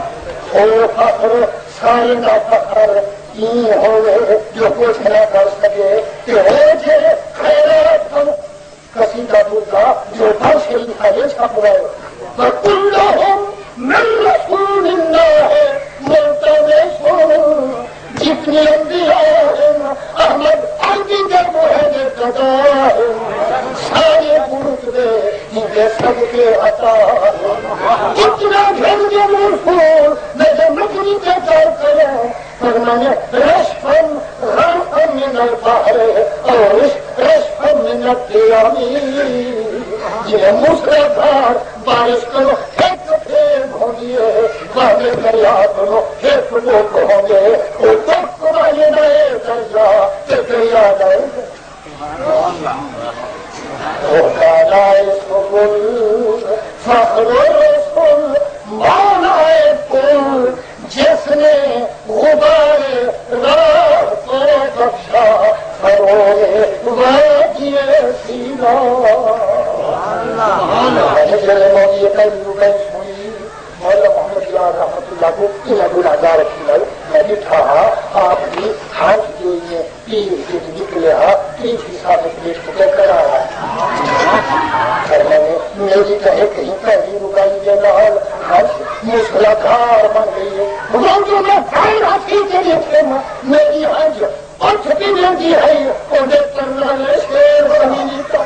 او فخر، سارے دا فخر، این ہوئے جو کچھ نہ کر سکے، کہ ہو جے خیرات ہم قصیدہ بودا جو بھر شریف ہے چھپ رہے۔ وکلہم من رسول اللہ ملتمس، جتنی انبیاء ہیں احمد عربی دے موہے دے گدا ہیں، سارے گروپ دے ہی دے صدقے عطا۔ اتنا گھن دے مرفوع میں جو مدنی دے دور کرے، فرمایا، رشفا غرقا من البحر، او رش-، رشفا من الدیام۔ جیویں موسلا دھار بارش کنوں ہک پھیگ ہوندی ہے، وہدے دریا کنوں ہک بک ہوندے، او بک والے دا اے درجہ تے دریا دا اے درجہ۔ خدا لائق گل فخر الرسل، مولا کل، جس نے غبار راہ کو بخشا، فروغ وادی سینا۔ میں نے جلوہ یہ پہلو گئی سنی، مولا محمد یار رحمت اللہ کو انہاں گناہگار اکھیں نال میں ݙٹھا ہا، آپ دی ہنج جو ایویں پیر وچ نکلے ہا، تریجھی ثابت لسٹ تے کھڑا ہا۔ فرمانے، میری تاں ہک ہی پہلی رکائی دے نال ہنج موسلا دھار بݨ ڳئی ہے۔ ول جو میں ظاہر ہتھی تے ݙیکھے ہاں، میری ہنج اٹھ تے ویندی ہئی، اوندے پر نال شیر بݨی نکتا۔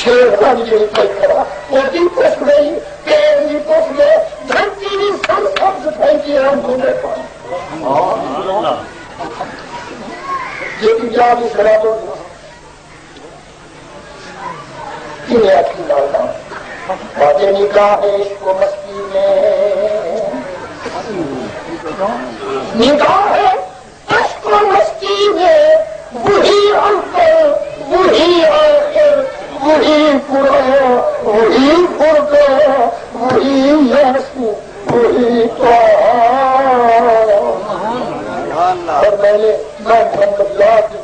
شیر بݨ ڳئی پئی کھڑا، اوندی پس ڳئی، پیر دی پس ڳئے، دھرتی دی سر سبز تھئی ڳئی ہے، اوندے پاݨی۔ جیڑھی ٻیا دی شراب ہوندی، کیویں آکھی نال نہ؟ نگاہ عشق و مستی میں، نگاہ عشق و مستی میں، وہی اول، وہی آخر، وہی قرآن، وہی فرقان، وہی یاسین، وہی طٰہٰ۔ اور میں نے، میں محمد یار کی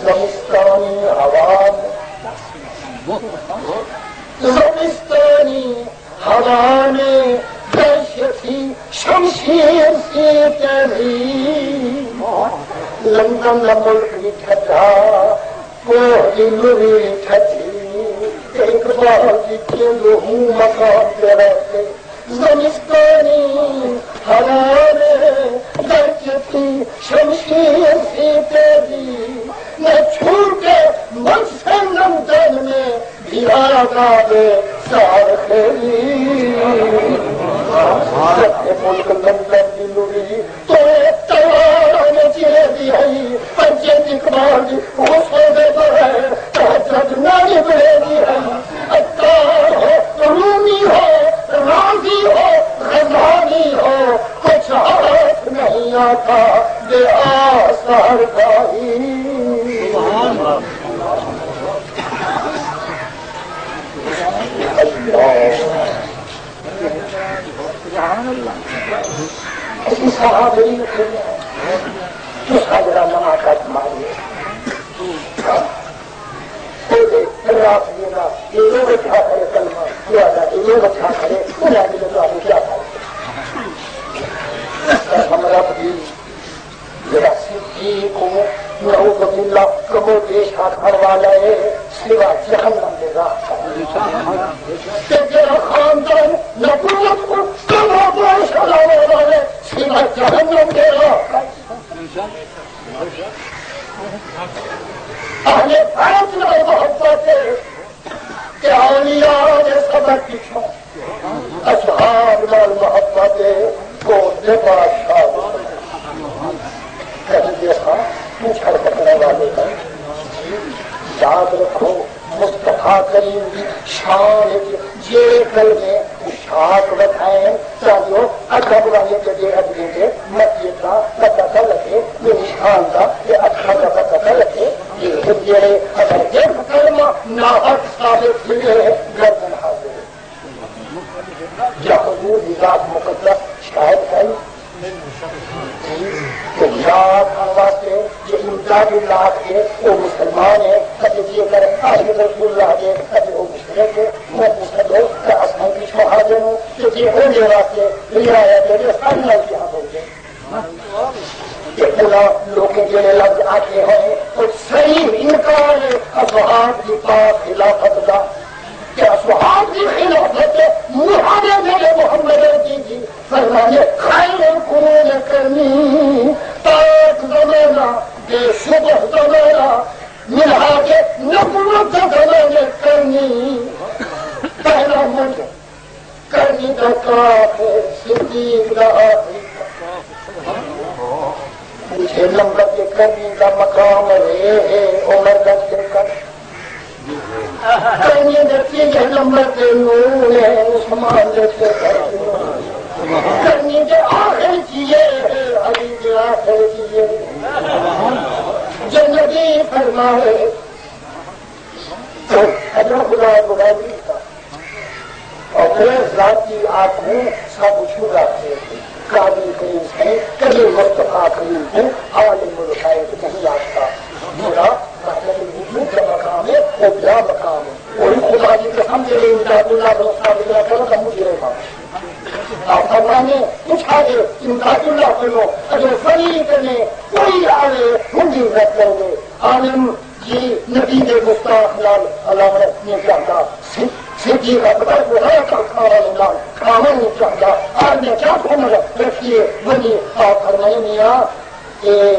زمستانی ہوا میں، زمستانی ہوا میں گرج تھی شمشیر سی تیری۔ لندن دا ملک وی ٹھڈا، کوہ دی لوی ٹھڈی، تے اقبال دی کیندو ہوں مقام تے رہ کے۔ زمستانی ہوا میں گرج تھی شمشیر سی تیری، نہ چھوٹے مجھ سے لندن میں بھیڑا دے سار خیری۔ سچے ملک لندن دی لڑی، تو تلوار میں چیرے دی ہئی، پر جے اقبال دی غسل دے بغیر تہجد نہ نبڑے دی ہئی۔ عطار ہو، رومی ہو، رازی ہو، غزالی ہو، کچھ ہاتھ نہیں آتا بے آثار بھائی۔ اسی صحابی نے جو ساجرا نہ آتا تمہاری۔ رات دیندا، ایویں ویٹھا کھڑے کلمہ، دعا دا ایویں ویٹھا کھڑے، انہاں دی تہاݙی کیا کھڑے۔ قسم رب دی، جیڑھا صدیق کوں نعوذ باللہ کمو بیش آکھݨ والا ہے، سوا جہنم دے راہ۔ تے جیڑھا خاندان نبوت کوں کمو بیش الاوݨ والا ہے، سوا جہنم دے راہ۔ اہل بیت نال محبت ہے، تے اولیاء دے سبق پچھوں اصحاب نال محبت ہے، کون دے بادشاہ دے سبق۔ کہیں دے ہاں پچھڑ پکڑے والے ہیں۔ یاد رکھو، مصطفیٰ کریم دی شان وچ جیڑھے کلمے پوشاک ودھائن، چاہیو ادب والے جݙے ادبیں دے متیے دا پتہ تاں لڳے، تے نشان دا تے اکھاں دا پتہ تاں لڳے۔ یہ جیڑھے اگر ایک کلمہ ناحق ثابت تھیے، گردن حاضر ہے۔ یا حضور دی ذات مقدس شاہد ہے۔ تے یاد آکھݨ واسطے جے امداد اللہ آکھے، او مسلمان ہے، تے جے کر عاشق رسول اللہ دے، تے او مشرک ہے۔ میں پچھدو تے اساں پچھوں حاضر ہوں، تے جے اوندے واسطے رعایت ہے، تے ساݙے نال کیا بولے؟ تے انہاں لوکیں جیڑھے لفظ آکھے ہوئے، او صریح انکار ہے اصحاب دی پاک خلافت دا۔ تے اصحاب دی خلافت محرم ہے محمد عربی دی۔ فرمانے خیر القرون قرنی، پاک زمانہ، بے شبہ زمانہ، منہاج نبوت دا زمانہ قرنی۔ پہلا منٹ قرنی دا کاف ہے، صدیق دا آخری۔ ݙوجھے نمبر تے قرنی دا مقام رے ہے، عمر دا سرکت۔ کرنی دے تیجے نمبر تے نور ہے، عثمان دے تے کرنی دے آخر چیئے ہے، علی دے آخر چیئے۔ جو نبی فرمائے، اجر خدا بغیر نہیں تھا۔ اپݨے ذاتی آکھوں سب کجھ رکھ ݙے۔ قابل کریم سئیں کدی مصطفیٰ کریم کوں عالم الغیب نہیں آکھیا۔ جیڑھا وحدت الوجود دا مقام ہے، او بلا مقام ہے۔ اوہی خدا دی قسم جیڑھے امداد اللہ دا استاد بلا کرو تاں مجرم ہا۔ آپ فرمانے، پچھا ݙے امداد اللہ کنوں، اگر ولی کنے کوئی آوے، ہوندی عزت کرو۔ عالم جی نبی دے گستاخ نال الاوݨ نئیں چاہندا۔ صدیق اکبر کوں ہر ہک کھاوݨ نال کھاوݨ نئیں چاہندا۔ عالم کیا گھمݨ یہ ولی آپ فرمائے میاں، اے،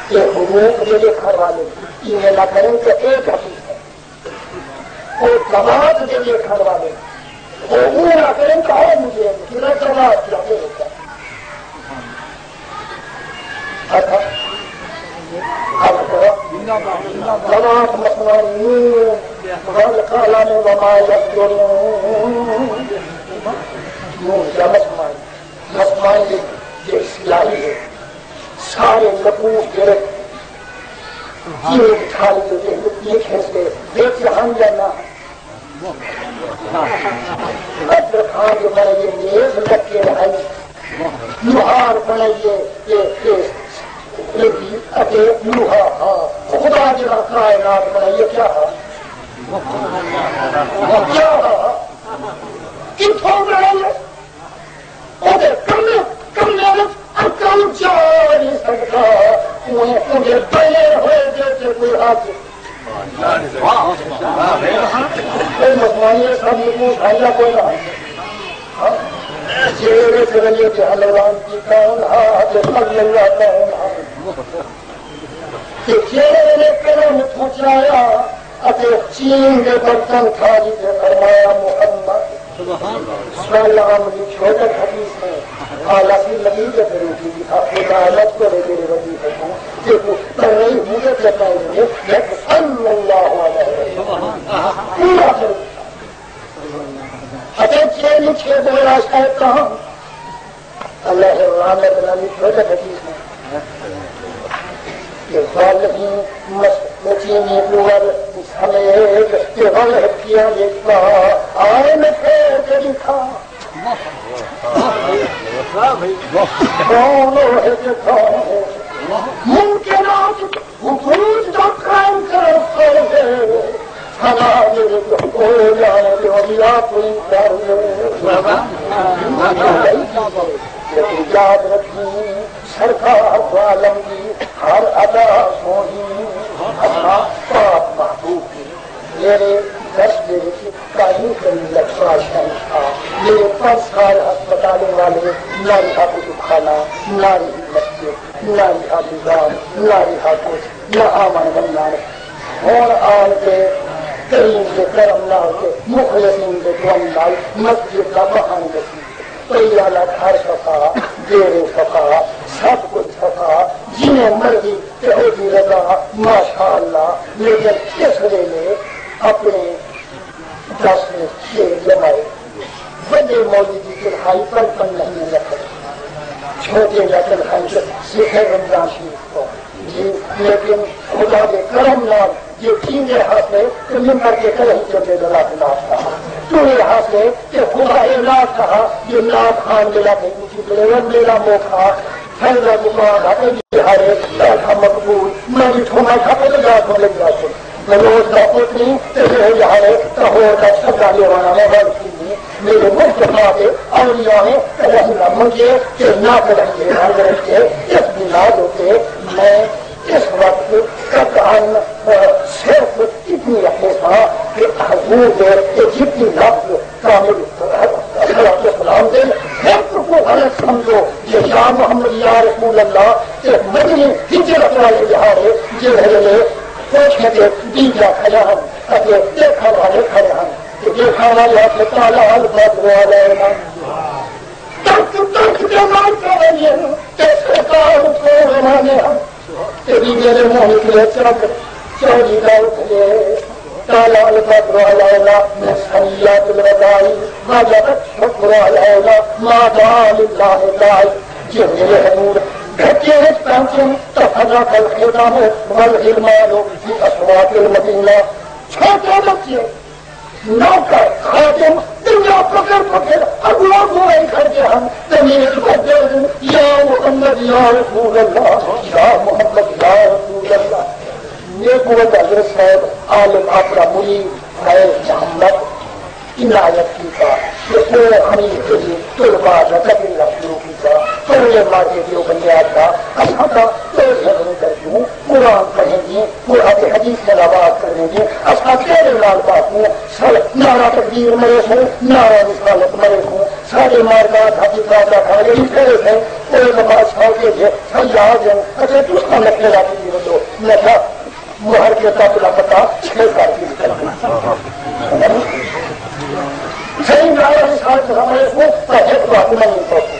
اے حقوق دے ݙیکھݨ والے ایویں نہ کرن کہ اے گھٹی ہے۔ او جماعت دے ݙیکھݨ والے، او اوں نہ کرن کہ او مجھے کلا جماعت کیا دے دیتا۔ اچھا۔ اب کرو۔ جماعت مسلمان نون، والقلم وما یسطرون۔ نون کیا مسلمان؟ مسلمان دی جیڑھی سلائی ہے، سارے لکوف جیڑھے کیڑے تھالی تے لکھے سے، وچ ہن یا نہ ہن۔ قدر خان جو بنائیے، نیز لکے ہن، لوہار بنائیے، اے، اے، اے، اے، اے لوہا ہا۔ خدا جیڑھا کائنات بنائیے، کیا ہا؟ کیا ہا؟ کتھوں بنائیے؟ اوندے کمے، کمے وچ عقل جا نہیں سڳدا۔ اوہ اوندے بنے ہوئے دے تے کوئی حاجت۔ اے مسلمانی، سب کو بھائی کوئی نہ۔ ہاں؟ جیڑھے وچ ولی تے حلوان کی کون ہا، تے صلی اللہ کون ہا۔ تے جیڑھے ویلے قلم پہنچایا اتے چین دے برتن تھالی تے فرمایا، محمد، سلام لکھیو تے حدیث میں آلہ سی لگی تے پھر اٹھی دی، آپ کو لعنت کرے میرے وظیفے کو، تے کو ترئی مجھے تے پائے دے، میں صلی اللہ علیہ وسلم۔ پورا کرو۔ اتے چین لکھے بولا شاید کہاں اللہ الرحمن الرحیم چھوٹے حدیث میں۔ کہ ول ہی مس-، مچینی پور سمیت کہ ول کیا لکھا، آئے میں پھیر کے لکھا۔ کون ہے کہ کون ہے؟ ممکنات وجود دا قائم کرݨ فرض ہے۔ فنا میرے تو کوئی جانے جو اللہ کوئی کر۔ لیکن یاد رکھیں، سرکار دو عالم دی ہر ادا سوہی، اساں پاک محبوب دی۔ میرے دس دے وچ کالی کمی لکھا شہنشاہ، میرے پنج سال ہسپتالیں والے، نہ رہا کتب خانہ، نہ رہی مسجد، نہ رہا نظام، نہ رہا کچھ، نہ آوݨ ونڄݨ۔ ہݨ آن کے کریم دے کرم نال تے مخلصین دے دعن نال مسجد دا بہاݨ ݙسی۔ پئی والا گھر صفا، دیرے صفا، سب کجھ صفا، جیویں مرضی تے اوندی رضا، ماشاءاللہ۔ لیکن اس ویلے اپݨے دس وچ چھ ڄمائے، وݙے مولوی دی تنہائی پر پن نہیں رکھدے، چھوٹے دا تنہائی تے سکھے رمضان شریف کو۔ جی، لیکن خدا دے کرم نال جے تھیندے ہاسے تے ممبر تے کہیں چوندے دا لفظ نہ تھا۔ ٹرے ہاسے تے خدا اے نہ کہا، جے نعت خوان میرا بھئی اچی بلے، میرا موقع، پھیلا مقام ہے، اے ہارے، پیسہ مقبول، میں ݙٹھو میں کھا پتہ جا سن لڳا سن۔ بلوچ دا پتر تے اے ہارے، تاں ہور دا سدا لیوانا میں ول کینی۔ میرے مصطفیٰ دے اولیاء ہیں، رحمہ منگے تے نہ کرنگے، نہ کرنگے، اس بنا دے تے میں اس وقت قطعاً، آ، صرف اتنی رکھے تھا کہ حضور دے ایجپتی لفظ کامل، آ، صلاۃ و سلام دے، ہر کو غلط سمجھو، یہ یا محمد یا رسول اللہ، تے مدنی ہجرت والے جہاں ہے، جے ہے لے، کوٹھے دے دیجا کھڑا ہم، اتے دیکھا والے کھڑے ہم، تے دیکھا والے ہاتھ تالا البدر علینا۔ تک تک دے مار کر تے سرکار کو روانے ہم۔ تیری میرے منہ نکلے چرک، چوری دا اٹھ گئے۔ طلع البدر علینا من ثنیات الوداع، وجب الشکر علینا ما دعا للہ داعی۔ جیڑھے ویلے حضور گھٹی وچ پہنچن، تفرق الخدم والغلمان فی اسواق المدینہ۔ چھوٹے بچے، نوکر، خادم، دنیا پکڑ پکڑ اڳوں اڳوں آئی کھڑدے ہن۔ تے میز ودے ہن، یا محمد یا رسول اللہ، یا محمد یا رسول اللہ۔ میکوں وݙا حضرت صاحب عالم اپݨا مرید فیض محمد عنایت کیتا۔ تے او ہمیں جی طلباء دا تبصرہ شروع کیتا۔ پہلے ماجے دیوبندیات دا، اساں تاں ݙو جھڳڑے کر ݙیوں، قرآن پڑھیں دی، قرآن تے حدیث تلاوت کریں دی، اساں تیرے نال باقوں، سر نعرہ تکبیر مرے سوں، نعرہ رسالت مرے سوں، ساݙے مارکا دھاتی کھاتا کھا گئی پھر ہے، اوہ نماز چھاو کے جے، سیاد ہیں، اچھا تساں نکھے لاتی دی ودو، نکھا مہر کے تپ دا پتا چھے کر دی نکل۔ صحیح نال ساتھ ہمارے کو تحت بات نہیں پاتی۔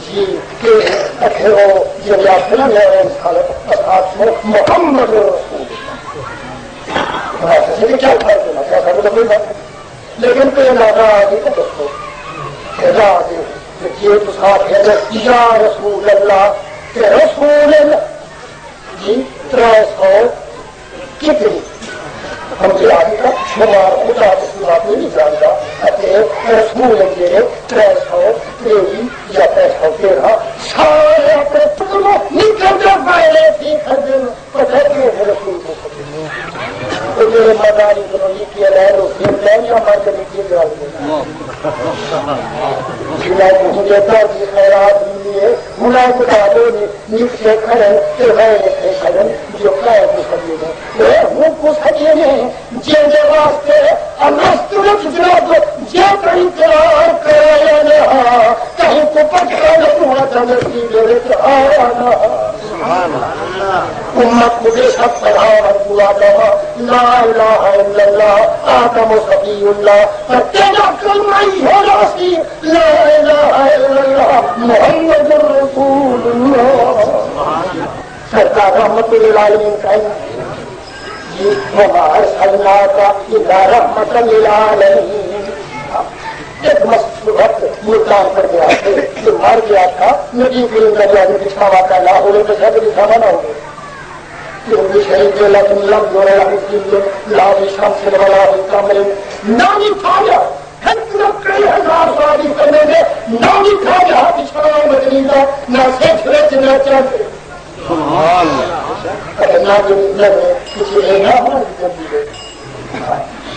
جی، کہ اکھے ہو، جی، یا فلان یا فلان، اصحاب محمد رسول اللہ۔ ہاں، یہ کیا فرق ہے؟ کیا فرق ہے؟ لیکن تیرا راز ہی تو دسو۔ راز ہی۔ جی تساں آکھیا تے یا رسول اللہ، تے رسول اللہ۔ جی، ترے سو کتنی؟ ہم جی آدھی کا شمار خدا تے سوا کوئی نہیں جاندا۔ اتے رسول جیڑے ترے سو تریوی یا ترے سو تیرہ سارے اپنے پتلوں نکل جا پائے تھی کھڑے۔ پتہ کیوں ہے رسول کو؟ تو میرے مداری کو لکھ کے لے لو، پھر لے لیا مر کے لکھ کے لے لو۔ جنہیں کو ہدایت دی خیرات ملی ہے، انہیں کو دادو نے نکلے کھڑے، تے غیر تھے کھڑے، جو قائد کو سمجھے۔ اے ہوں کو سجے نے، جن دے واسطے الست لفظ جواب، جے کہیں قرار کرایا نہ، کہیں کو پکڑا نہ، تو وطن سی میرے آیا نہ۔ امت کو بے شک پڑھاون کو آدم، لا الہ الا اللہ، آدم و صفی اللہ، پر تیرا کلمہ ہی ہے راسی، لا الہ الا اللہ، محمد رسول اللہ۔ سرکار رحمت للعالمین کائنات۔ جی، وما ارسلناک الا رحمۃ للعالمین۔ ایک مس-، وقت ملتان پر گیا تھے، تو مر گیا تھا، نبی کریم کا جواب بچھاوا کا لا ہوئے تو شاید بچھاوا نہ ہوئے۔ یہ بھی شہید ہے، لیکن لم یرہ ذل لا بشمس ولا بقمر۔ نہ بھی تھا یا، ہر طرف کئی ہزار سال اس کرنے میں، نہ بھی تھا یا بچھاوا مدنی کا، نہ سجھ رج، نہ چند۔ سبحان اللہ۔ اگر نہ جو نہ کسی ہے، نہ ہماری زندگی ہے۔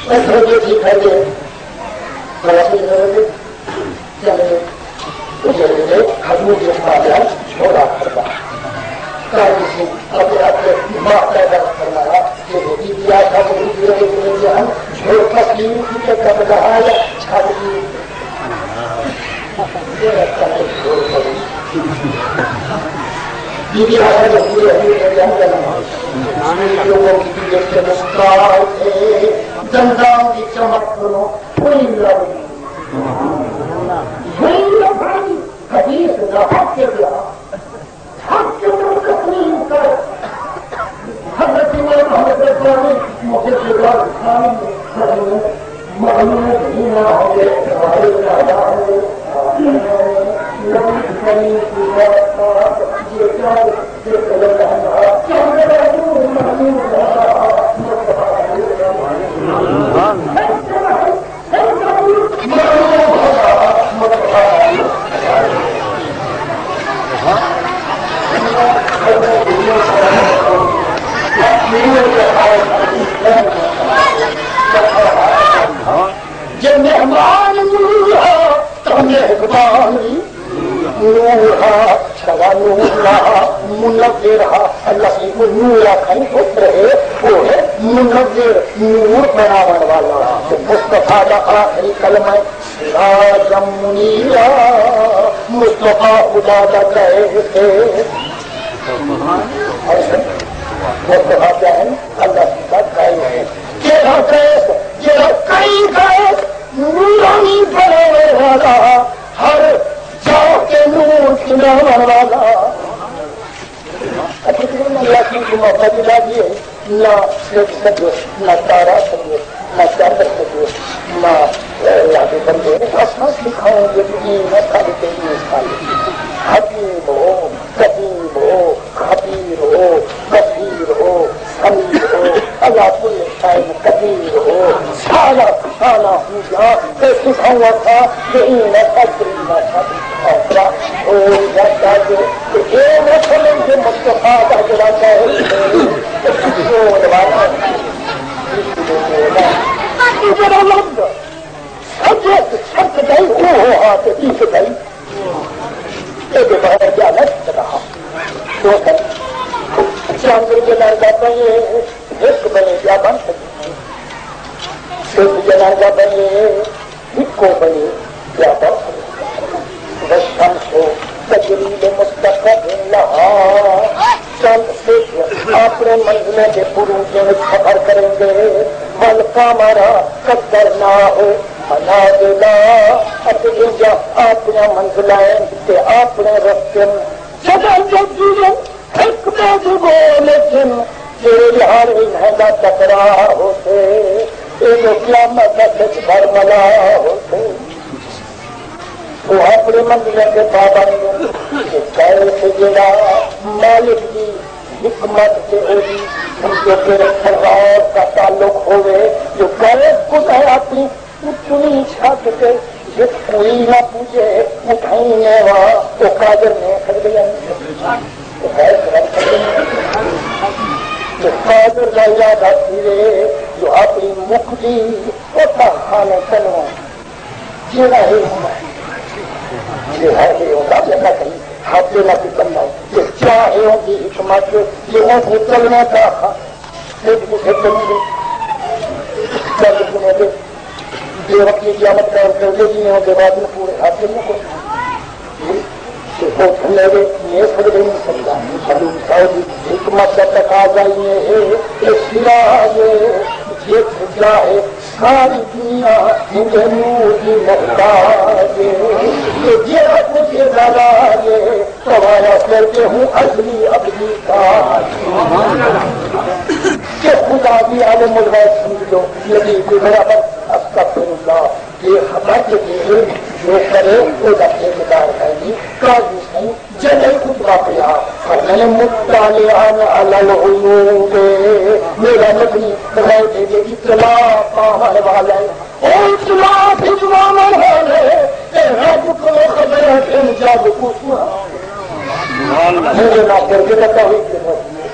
بس ہو گئے، ٹھیک ہے، یہ بڑا سجھ رج۔ چلے، تو چلے گئے، حضور کے پاس جھولا کھڑا۔ قاضی سے اپنے آپ کو ماں پیدا فرمایا کہ وہ بی بی آشا کو بھی دے دے دے دے ہم جھولا پس نہیں کی کہ کب کہا یا چھاپ دی۔ بی بی آشا جو پورے حضور کے اندر لوگوں کی بھی دیکھ کے مسکرا اٹھے، دندان کی چمک سنو، کوئی لڑ نہیں۔ حدیث نہ حق کے بلا، حق کے اوپر تسلیم کر۔ حضرت امام محمد ربانی محب اللہ خان، معلوم ہی نہ ہو۔ جے مہمان نور ہا، تاں مہربان وی نور ہا، شوا نور ہا، منور ہا۔ اللہ سائیں کو نور آکھن پتر ہے، وہ ہے منور، نور بناون والا۔ تو مصطفیٰ دا آخری کلمہ ہے، سراجا منیرا، مصطفیٰ خدا دا کہے تے۔ مصطفیٰ کیا ہے؟ اللہ دا کہے تے۔ جیڑھا کہے، جیڑھا کہیں کہے، نورانی بناون والا، ہر جا کے نور کھنڈاون والا۔ اچھا، تم نے اللہ کی محبت لا دی ہے، نہ سجھ سجو، نہ تارا سجو، نہ چندر سجو، نہ اے اللہ دے بندے، اساں سکھاؤں گے کہ ایں نہ ساڈے تے ایں سال۔ حکیم ہو، قدیم ہو، خبیر ہو، بصیر ہو، سمیع ہو، علی کل شیء قدیر ہو، سارا فانا ہو جا، تے سکھاؤں اساں کہ ایں نہ ساڈے تے ایں نہ ساڈے۔ ہو جاتا ہے کہ اے نہ سمجھ کہ مصطفیٰ دا جڑا ہے، او روانہ ہے۔ اے جڑا لفظ سجے سچ دئی، او ہو ہا تے پیچھے دئی۔ اے دے باہر کیا نہ سکتا۔ دوستو، چاندر کے لڑکا پہ ہک بنے کیا بن سکے؟ سندھ جنہاں دا بݨے، ہکو بݨے، زیادہ۔ والشمس تجری لمستقر لها۔ چند سجھ اپݨے منزلیں دے بروجیں وچ سفر کریندے۔ والقمر قدرناه منازل، اتے انجا اپݨیاں منزلیں تے اپݨے رستے۔ جݙاں جو جیون ہک ٻئے دے ڳول اچ ہن، جیڑھے ہر انہاں دا ٹکرا ہوسے، اے جو قیامت دا سچ برملا ہوسے۔ او اپݨے منزلیں دے پابند ہن۔ اے کائنات جیڑھا مالک دی حکمت تے اوندی جو کہ سرور دا تعلق ہووے، جو غیب کوں اپݨی اتنی چھت تے جت کوئی نہ پوجے، اتھائیں میوا او قادر نے سڳدے ہن۔ او غیب رب سڳدے ہن۔ تے قادر دا ارادہ تھیوے جو اپݨی مکدی او تہخانے کنوں جیڑھا ہے ہوندا ہے، جیڑھا ہے ہوندا ہے، جیڑھا کہیں ہاتھ نہ کوئی بندہ، تے کیا ہے اوندی حکمت، جو اونکوں چلݨے دا سجھ کوں سجھ نہیں ݙے۔ چل کوں ݙے۔ بے وقتی قیامت قائم کر دے، جی، اوں دے بعد میں پورے حاکم نوں کوئی تے او بھلے دے، میں سب دے نہیں سکدا۔ حضور صاحب دی حکمت دا تقاضا یہ ہے، اے سراج ہے، جتھ جاہے ساری دنیا ہندے نور دی محتاج ہے۔ اے جیڑھا کجھ اے ناراض ہے، توایا کر کے ہوں اصلی ابدی تاج۔ کہ خدا دی عالم الغیب سمجھ لو، نبی کوئی برابر، استغفر اللہ۔ بے خبر تے بے علم جو کرے، او دا ٹھیکیدار کائنی، قاضی سئیں جݙاں خطبہ پڑھیا، فرمایا، مطلعاً علی الغیوب، میرا نبی غیب دے اطلاع پاوݨ والا ہے۔ او اطلاع بھجواوݨ والے، تے رب کوں خبر ہے جب کوں سݨا۔ میرے نال کر کے توحید دے مسئلے۔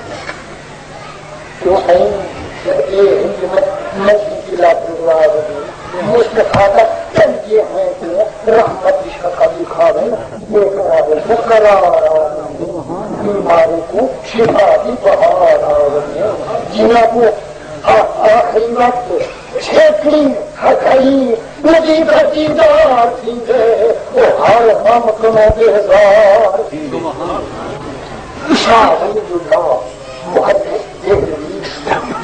کیوں سئیں؟ اے ہک مدنی قلعہ دربار دی مصطفیٰ دا چنگے ہوئیں کوں رحمت دی شکل ݙکھاوے، بے قرار فقرار آوے، بیماریں کوں شفا دی بہار آوے، جنہاں کوں آ-، آخری وقت چھیکڑی ہتھائی نبی دا دیدار تھیندے، او ہر غم کنوں بیزار۔ شاہ ولی اللہ محدث دہلوی،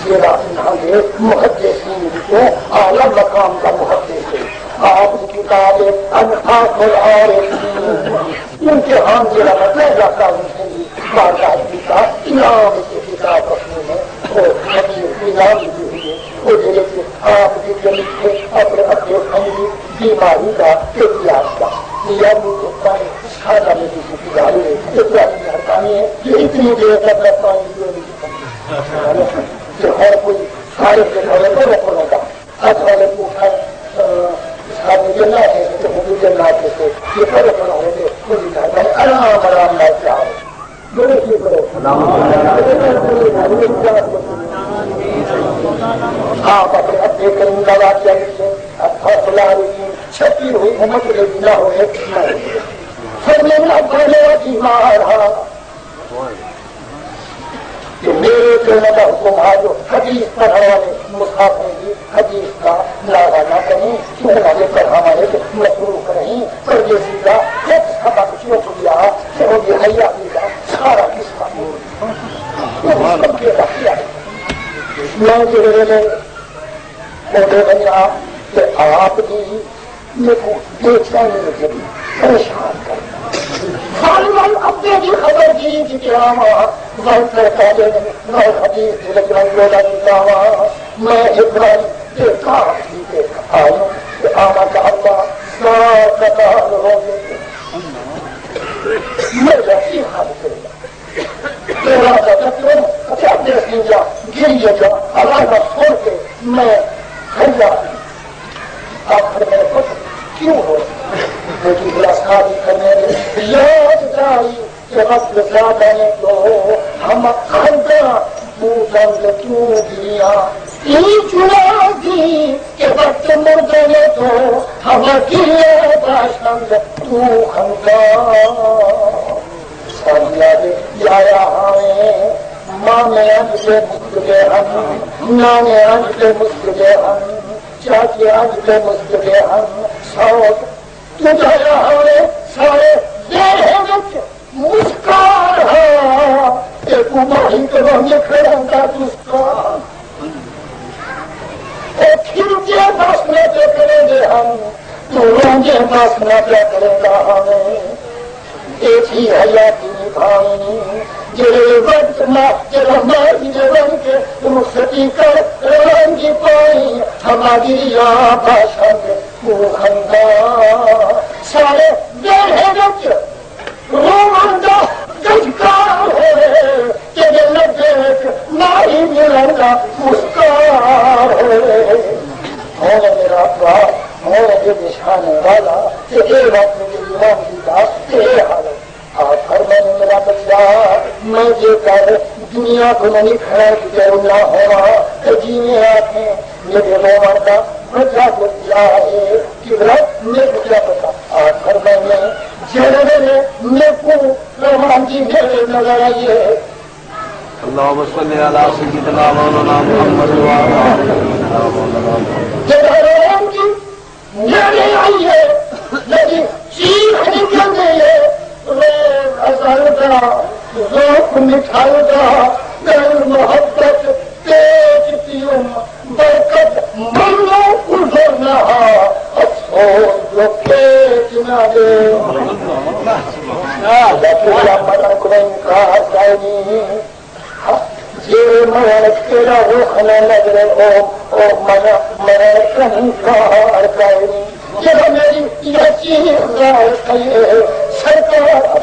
جیڑھا انہاں دے محدثین وچوں اعلیٰ مقام دا محدث ہے۔ آپ دی کتاب ہے انفاس العارفین۔ امتحان جیڑھا میں پہلا قاضی سئیں بارگاہ کیتا، انعام وچ کتاب رکھی ہے، او فقیر انعام دی ہوئی ہے۔ او جیڑھے کہ آپ دی جنت تے اپݨے اکھیں سئیں دی بیماری دا احتیاط دا۔ یا مجھے پائے کھانا میں کسی کی گالی ہے، اتنا ہی مہربانی ہے کہ اتنی دیر تک میں پانی پینے کی، کہ ہر کوئی سارے کے گھر پر رکھنا تھا۔ ہر سارے کو اٹھائے، آ، سارے جنات ہے، تو وہ بھی جنات ہے، تو یہ پر رکھنا ہو تو کوئی گھر میں آرام، آرام نہ جاؤ۔ درود بھی پڑھو۔ آپ اپݨے ابے کریم دا واقعہ لکھے، اطہاف العارفین، چھپی ہوئی امت دے گناہ ہوئے۔ فرمایا، ابا میرا بیمار ہا۔ کہ میرے تے انہاں دا حکم ہا جو حدیث پڑھݨ والے مسافریں دی حدیث دا ناغہ نہ کریں، توں انہاں دے پڑھاوݨ وچ مصروف رہیں۔ پردیسی دا ہک سبق چُک ڳیا تے اوندی حیاتی دا سارا قصہ۔ میں جیڑھے ویلے اوندے ونڄاں تے آپ دی میکوں بے چینی وچ پریشان کر۔ ظالماں، ابے دی خبر گھن تے آواں، ول ترکا ݙے، ول حدیث دی لڳائی ڳولا کیتا آواں۔ میں ہک واری بے تاب تھی تے آیاں تے آواں کہ اللہ، سارا قطار ہو ڳئے۔ میرا کی حال کرے؟ تیرا دا تکرم اتے اپݨے سینجا گریے دا آواز سُݨ کے میں حیران۔ آخر میں پتہ کیوں ہو؟ لیکن بلا ساری کرنے یاد جائی کہ وقت زیادہ ہے تو ہم خندہ تو دم تو دنیا ای چلا دی کہ وقت مردے تو ہم گلے باشند تو خندہ۔ ساݙیاں دے یارا ہاویں، مامے اڄ تے مسکدے ہن، نانے اڄ تے مسکدے ہن، چاچے اڄ تے مسکدے ہن، سوت توں جایا ہاوے سارے ویڑھے وچ مسکار ہا، تے توں ماہی کنوں نکھڑاں دا دستار۔ او کھلدے بس نہ پیا کریندے ہن، توں روندے بس نہ پیا کریندا ہاویں۔ اے تھی حیاتی نبھاویں، جیڑھے وقت ماہ، جیڑھا ماہی دے رنگ رخصتی کر روانگی پائی، ہماری یا باشد او خندا۔ سارے ویڑھے وچ رووݨ دا گجکار ہوئے، تیݙے لبیں وچ ماہی ملݨ دا مسکار ہوئے۔ ہݨ میرا ابا، ہݨ دے نشانے والا، تے اے وقت میری دیوانگی دا، تے اے حالت۔ آ فرمائے میرا بچہ، میں جے کر دنیا کنوں نکھڑا کیتے رونا ہوواں، تے جیویں آکھیں میرے رووݨ دا وجہ تے کیا ہے؟ قبلہ، میکوں کیا پتہ؟ آ فرمائے، جیڑھے ویلے میکوں رووݨ دی نیڑے نظر آئی ہے۔ اللهم صل على سيدنا مولانا محمد وعلى آل سيدنا مولانا محمد۔ جیڑھے رووݨ دی نیڑے آئی ہے، میݙی چیخ نکل ڳئی ہے۔ روز ازل دا ذوق مٹھل دا، ڳل محبت تیج پیوم، برکت منوں عذر نہ ہا، افسوس جو پیچ نہ ݙے۔ اللہ تیرا مرݨ کوں انکار کائنی۔ جے مرݨ تیرا رخ نہ نظرے، او، او من، مرݨ کہیں کار کائنی۔ جے میری یقین ظاہر کھئے سرکار۔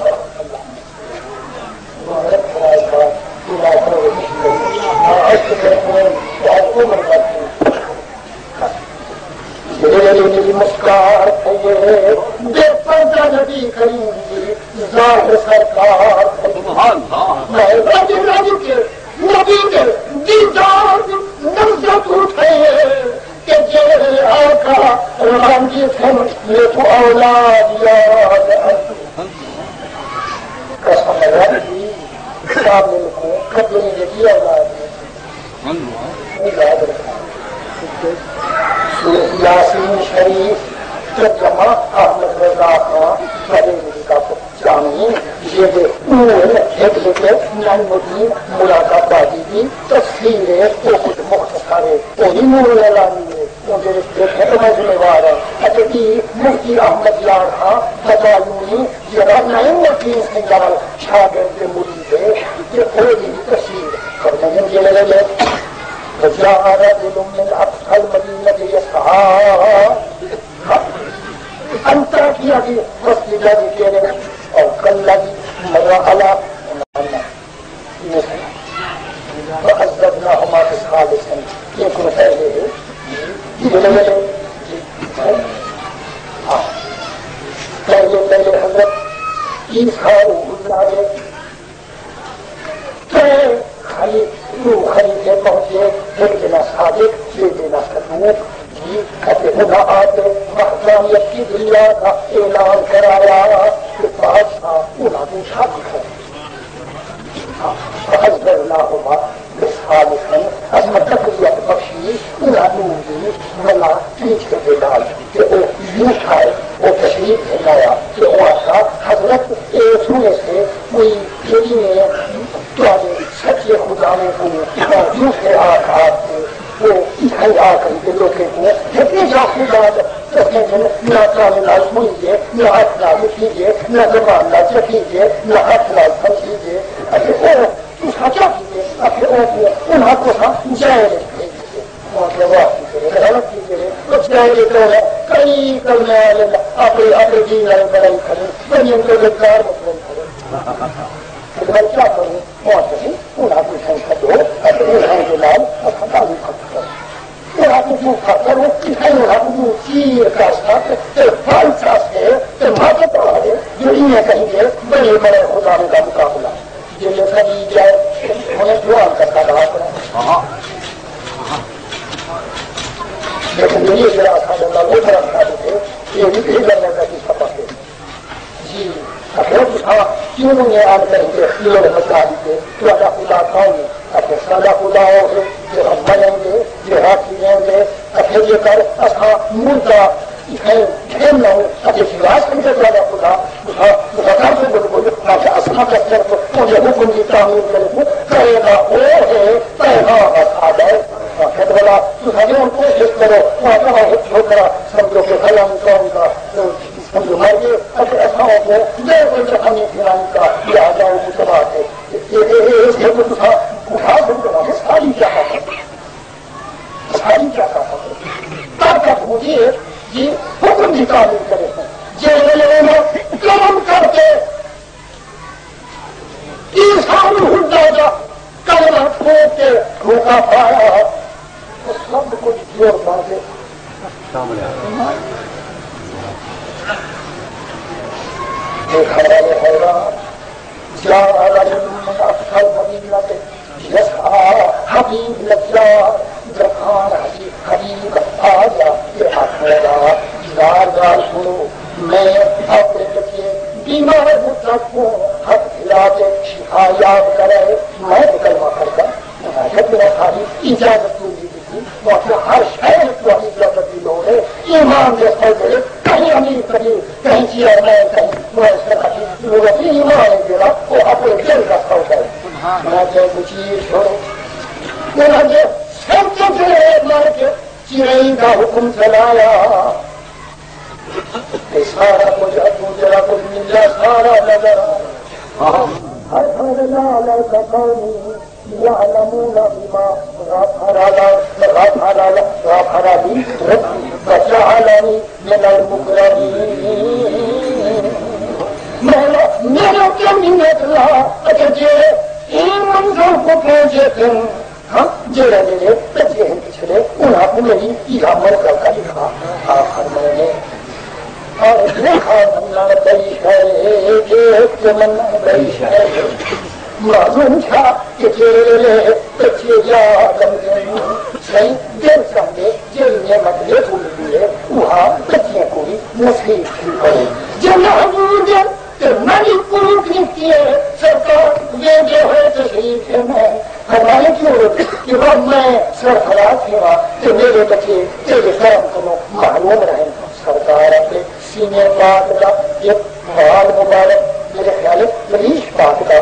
میری مسکار تھئے، بے پردہ نبی کریم دی ظاہر سرکار تھئے۔ سبحان اللہ۔ میں رڄ رڄ کے نبی دے دیدار دی لذت اٹھائے، کہ جیڑھے آقا روانگی تھن، میکوں اولاد یاد آئی۔ قسم رب دی، کامل کوں کبھی میری اولاد نہیں۔ یاد رکھو۔ سورۃ یاسین شریف، ترجمہ احمد رضا خان بریلوی دا جامع، جیندے اول ہک ہک نعیم الدین مراد آبادی دی تفسیر ہے، او کجھ مختصر ہے، او وی نور العالمین ہے، اوندے وچ ہک میں ذمہ وار ہاں، اتے ای مفتی احمد یار خان بدایونی، جیڑھا نعیم الدین سنگھ دا شاگرد تے مرید ہے، تے اوندی وی تفسیر ہے۔ فرمائن جیڑھے ویلے وجاء رجل من اقصى المدينة يسعى، انطاکیہ دی مسجد دی کیڑے، او کلذی مر علی فعذبناهما بصالح، یہ کوئی پہلے ہے؟ یہ پہلے، پہلے، پہلے حضرت عیسیٰ روح اللہ علیہ ترے خلی-، ݙو خلیفے پہنچے، ہک ݙینہہ صادق، ٻئے ݙینہہ صدوق، جی، اتے انہاں آ تے وحدانیت کبریا دا اعلان کرایا، تے بادشاہ انہاں کوں شک کھڑے۔ فعذرناہما بصالح، اساں تقویت بخشی انہاں نوح دی بلا پیچھے دے نال، تے او یوشع ہے، او تشریف گھن آیا، تے او آکھیا، حضرت، اے سݨے سے کوئی جیڑھی نے تہاݙے سچے خداویں کوں جھوٹے آکھ آکھ تے او اتھائیں آ کری تے لوکیں کوں ہک ایجھا خدا ݙسیندن، نہ کانے نال سݨیجے، نہ اکھ نال ݙٹھیجے، نہ زبان نال چکھیجے، نہ ہتھ نال سمجھیجے۔ اتے او تساں کیا کیتے؟ اتے او کوں انہاں کوں اساں جیل وچ بھیج ݙتے۔ او آکھیا، واہ کیتے، غلط کیتے، او جیل وچ کئی کلمے والے اپݨے، اپݨے دین نال بݨائی کھڑے، بنی تے بیکار بکرے کھڑے۔ تے میں کیا کروں؟ او آکھیا، انہاں کوں اتھائیں سݙو، اتے انہاں دے نال اساں ڳالھیں باتھیں کروں۔ انہاں کوں چوکھا کروں، اتھائیں انہاں کوں چیر کر سٹ تے ول چس کے تے مت پاڑے، جو ایویں کہیں گے، بڑے بڑے خداویں دا مقابلہ۔ جیڑھے کری ڳئے، ہݨ جوان کٹھا ݙا کرو۔ لیکن یہ جڑا ساڈے نال ادھر رکھا تے، یہ بھی یہی ڳالھ ہے کہ سبق ہے۔ جی، اگر تساں کیوں نے آن کر کے لوڑ مچا دیتے، تہاݙا خدا کون ہے؟ اگر ساݙا خدا او ہے، جو ہم منیں گے، جو راکھی رہیں گے، اگر یہ کر اساں مردہ گھن گھن نہ ہو اتے سوا سمجھے تہاݙا خدا، تساں تساں کر سڳدو کجھ، بس اساں کر سڳدوں، اونجھے حکم دی تعمیل کرے کوں کرے گا او ہے پیغام اساݙا ہے۔ آخر والا تساں ݙیوݨ کوشش کرو، او تہاݙا ہک چھوکرا سمجھو کہ فلاں قوم دا سمجھو مر ڳئے، اتے اساں اوکوں ٻئے کوں زخمی تھیوائیں تاں لہذا اوکوں تباہ تے اے اے اے اے تساں اٹھا سڳدو، ساݙی کیا طاقت ہے؟ ساری کیا طاقت ہے؟ طاقت ہوندی ہے جی حکم دی تعمیل کرے۔ جے ویلے انہاں قلم کر کے انسان ہدا دا کلمہ ٹھوک کے دھوکا پایا، تو سب کچھ جوڑ پا کے دیکھا والے حیران، جا رجل من اقصى المدينة يسعى، حبیب نجار، درکھاݨ حبیب، حبیب آ ڳیا، اے آکھݨ لڳا، یار ڳالھ سݨو، میں اپݨے ٻچے بیمار مطلق کوں ہتھ پھلا تے شفا یاب کرائے، میں تے کلمہ پڑھدا۔ انہاں آکھیا، تیرا ساری اجازت ملی۔ واقعی ہر شے وچ تہاݙی اجازت دی لوڑ ہے۔ ایمان دے سودے، کہیں امیر فقیر، کہیں چیئرمین، کہیں مینسٹر، کہیں لوگوں کی ایمان ہے جیڑھا، او اپݨے دل دا سودا ہے۔ میں تے مشیر چھوڑو۔ انہاں دے سر تے جھڑے مار کے چرائیں دا حکم چلایا۔ تے سارا کجھ اڳوں جیڑھا کجھ ملیا، سارا نظر آیا۔ ہر گھر نال قومی يعلمون بما غفر لي، غفر لي، غفر لي ربي وجعلني من المكرمين۔ میݙا، میݙا کم ہی نکلا، اچھا جیڑھے ایں منزل کوں پہنچے تھن، ہاں، جیڑھے جیڑھے پچھلے ہن پچھلے، انہاں کوں میݙی ایہا منزل دا لکھا۔ آخر میں نے اور لکھا منݨ ٻئی شے، ݙیکھ کے منݨ ٻئی شے۔ معلوم تھیا کہ جیڑھے ویلے بچے یاد آندن، سئیں دل چاہندے جیڑھی نعمت میکوں ملی ہے، اوہا بچیاں کوں وی نصیب تھی پوے۔ جے نہ ہوندے تے میݙی قوت نکتی ہے، سرکار ویندے ہوئے تشریف گھن۔ فرمایا کیوں کہ رب میں سرفراز تھیواں تے میݙے بچے تیݙے کرم کنوں محروم رہن۔ سرکار اپݨے سینے پاک دا ہک وال مبارک، میݙے خیال اچ ریش پاک دا،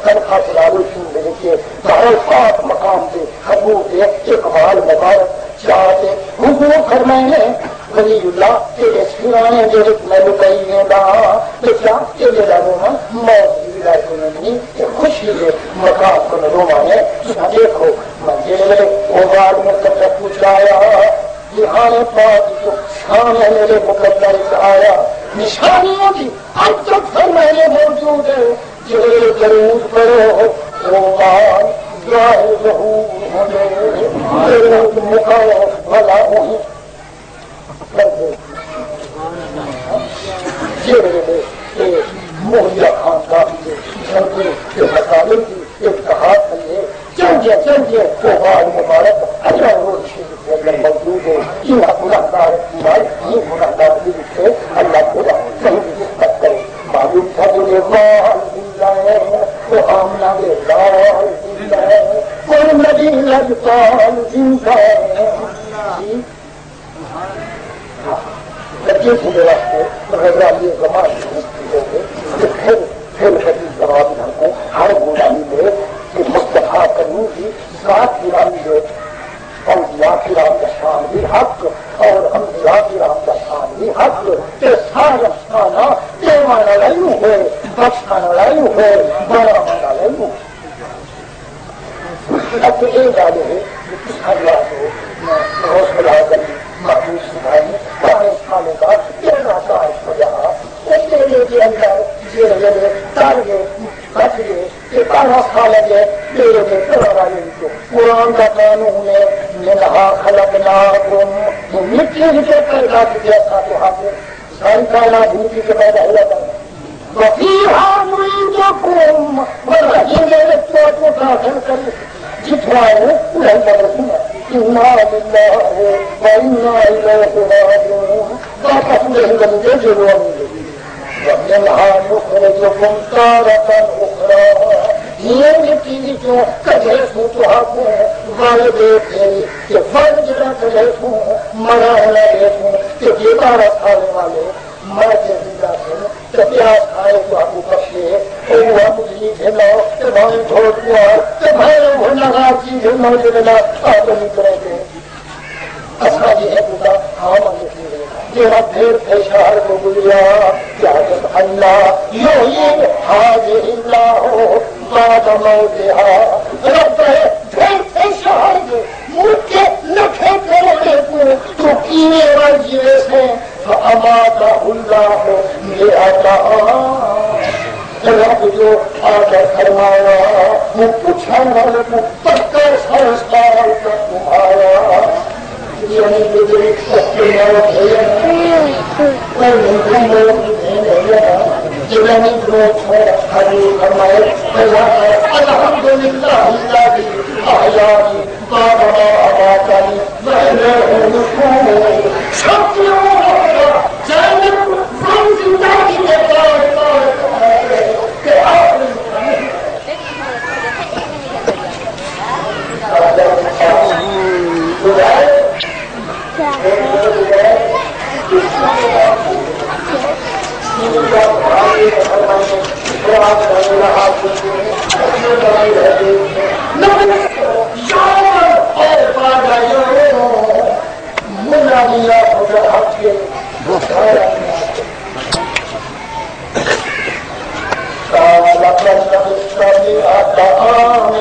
کنکھا سلالو سینے دے وچ، بہرحال پاک مقام تے حضور دے ہک وال مبارک چا تے حضور فرمائے نے، ولی اللہ تیݙے سراݨے دے وچ میں لکائی ویندا ہاں، تے کیا تیݙے دا رونا موت دی ولادت کوں نہیں، تے خوشی دے مقام کوں رونا ہے۔ تساں ݙیکھو، میں جیڑھے ویلے او وال مرتب تک پہنچایا، جہان پاک اچوں سامݨے میݙے مقدر اچ آیا۔ نشانیاں دی اڄ تک فرمائے موجود ہے۔ جیڑھے درود پڑھو، او وال ظاہر ظہور ہوندے۔ درود مکاؤ، ولا اوہی کر دے۔ جیڑھے ویلے اے مغلیہ خاندان دے جھنڈے تے مظالم دی اتحاد تھئے، چنگے چنگے او وال مبارک اڄاں روز شریف دے اندر موجود ہے۔ انہاں گناہگار مائی، ایں گناہگار دی وچ اللہ خدا کہیں دی نسبت کرے۔ معلوم تھیا جو اے وال زندہ ہے، او آمنہ دے وال زندہ ہے، او نبی لجپال زندہ ہے۔ جی، لڳے تھیندے واسطے غزالی زمان دی ہستی ہووے، تے پھر، پھر کبھی جواب انہاں کوں ہر گولا ملے کہ مصطفیٰ کریم دی ذات گرامی ہے، اولیاء کرام دا شان بھی حق اور انبیاء کرام دا شان بھی حق، تے سارا شانہ ݙیوݨ والا ہی ہوئے، بخشݨ والا ہی ہوئے، بݨاوݨ والا ہی ہوئے۔ اڄ اے ڳالھ ہے جو تساں ݙیہاڑو غوث الاعظم محبوب سبحانی ٻارہیں سالیں دا ݙیہاڑا کاش ہویا ہا۔ او ݙیہاڑے دے اندر جیڑھے ویلے تر ڳئے، بچ ڳئے، تے ٻارہیں سالیں دے ݙیہاڑے دے ترݨ والے وچوں قرآن دا قانون ہے، منہا خلقناکم، مٹی وچوں پیدا کیتے اساں تہاکوں۔ ساری کائنات مٹی تے پیدا ہویا پیا۔ وفیہا نعیدکم، ول ایندے وچ تہاکوں داخل کریسوں۔ جتھوں آئے ہو، اتھائیں واپس ہوں۔ انا للہ و انا الیہ راجعون۔ واپس اتھائیں ونڄے جیڑھوں آندے۔ ومنہا نخرجکم تارۃ اخری۔ ایں مٹی وچوں کڈھیسوں تہاکوں ول ٻئے بھیری، تے ول جݙاں کڈھیسوں، مرݨ لڳیسوں۔ تے جے ٻارہاں سالیں والے مر کے زندہ تھئن، تے ٻیا سائیں تہاکوں بخشے، او اوہا مجری گھن آؤ، تے بھاویں ڈھولکیاں، تے بھاویں اوہا نغاچی گھن آؤ، جیندے نال آدمی کریندے۔ اساں جیہے کوں تاں ہاں منگے تھیندے، جیڑھا بھیڑ تھئے شہر کوں ٻلیا، کیا جب اللہ یحیی ہذہ اللہ بعد موتہا۔ رب اے بھیڑ تھئے شہر دے مڑ کے نٹھے کروڑے کوں توں کیویں ورجی ویسیں؟ فاماتہ اللہ مئۃ عام۔ رب جو آرڈر فرمایا، ہوں پچھݨ والے کوں پکا سو سال تک گھمایا۔ یعنی جو جڑی سخت موت ہے، او ممکن موت نہیں ہے۔ جنہاں نے جو چھوڑا، حضور فرمائے، الحمدللہ الذی احیانی بعد ما اماتنی و الیہ النشور۔ سب کیوں ہوگا؟ جنت ہم زندگی کے بعد، بعد، بعد، کہ آپ نے قال قد لبثت مئة عام۔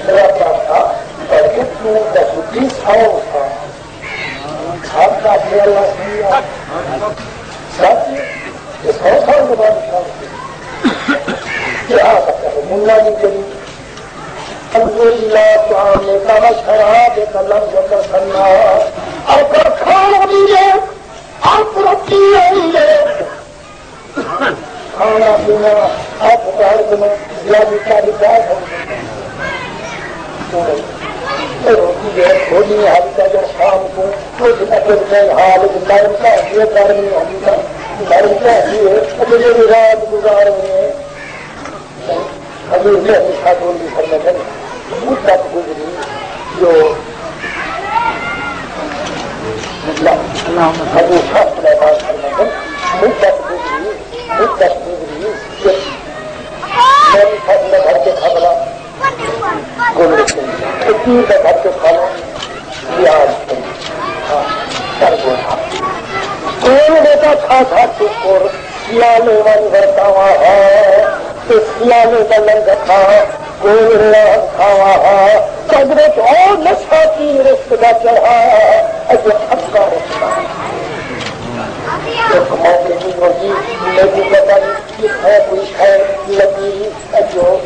میرا کیا تھا، پر کتنوں دس بیس سال تھا۔ سب کا پھر اللہ سنیا۔ سب یہ سو سال کے بعد شام۔ کیا پتہ ہے، ملا جی کے لیے۔ الحمدللہ، تو آنے کا مشورہ دے قلم جو کر سننا۔ اور کر کھانا بھی ہے، اور پروٹین بھی ہے۔ کھانا پینا، آپ باہر کو میں زیادہ کیا بھی کیا ہے۔ تو روٹی ہے، تھوڑی ہے، ہلکا جو شام کو، کچھ نہ کچھ میں حال نرم کا ہے، گرمی ہوگی تھا، نرم کا ہے، مجھے بھی رات گزار رہے ہیں۔ حضور نے ہمیشہ ڈھونڈی فرمائے، مدت گزری جو حضور شخص نے بات فرمائے، مدت گزری، مدت گزری کہ میری فضل بھر کے کھبلا گل رکھے، تو تیر کا بھر کے کھانا۔ یار، کر گولا۔ کون بیٹا کھا کھا ٹکر، سیالے ونڄ ورتاواں ہا، تے سیالے دا لنگھ کھا، گول راہ کھاواں ہا۔ قدرت او نشہ پی رزق دا چڑھا، اڄ پھکا رزق دا۔ ہک موقع دی روزی، میکوں پتہ نی کتھوں کوئی شے لڳی، اڄ او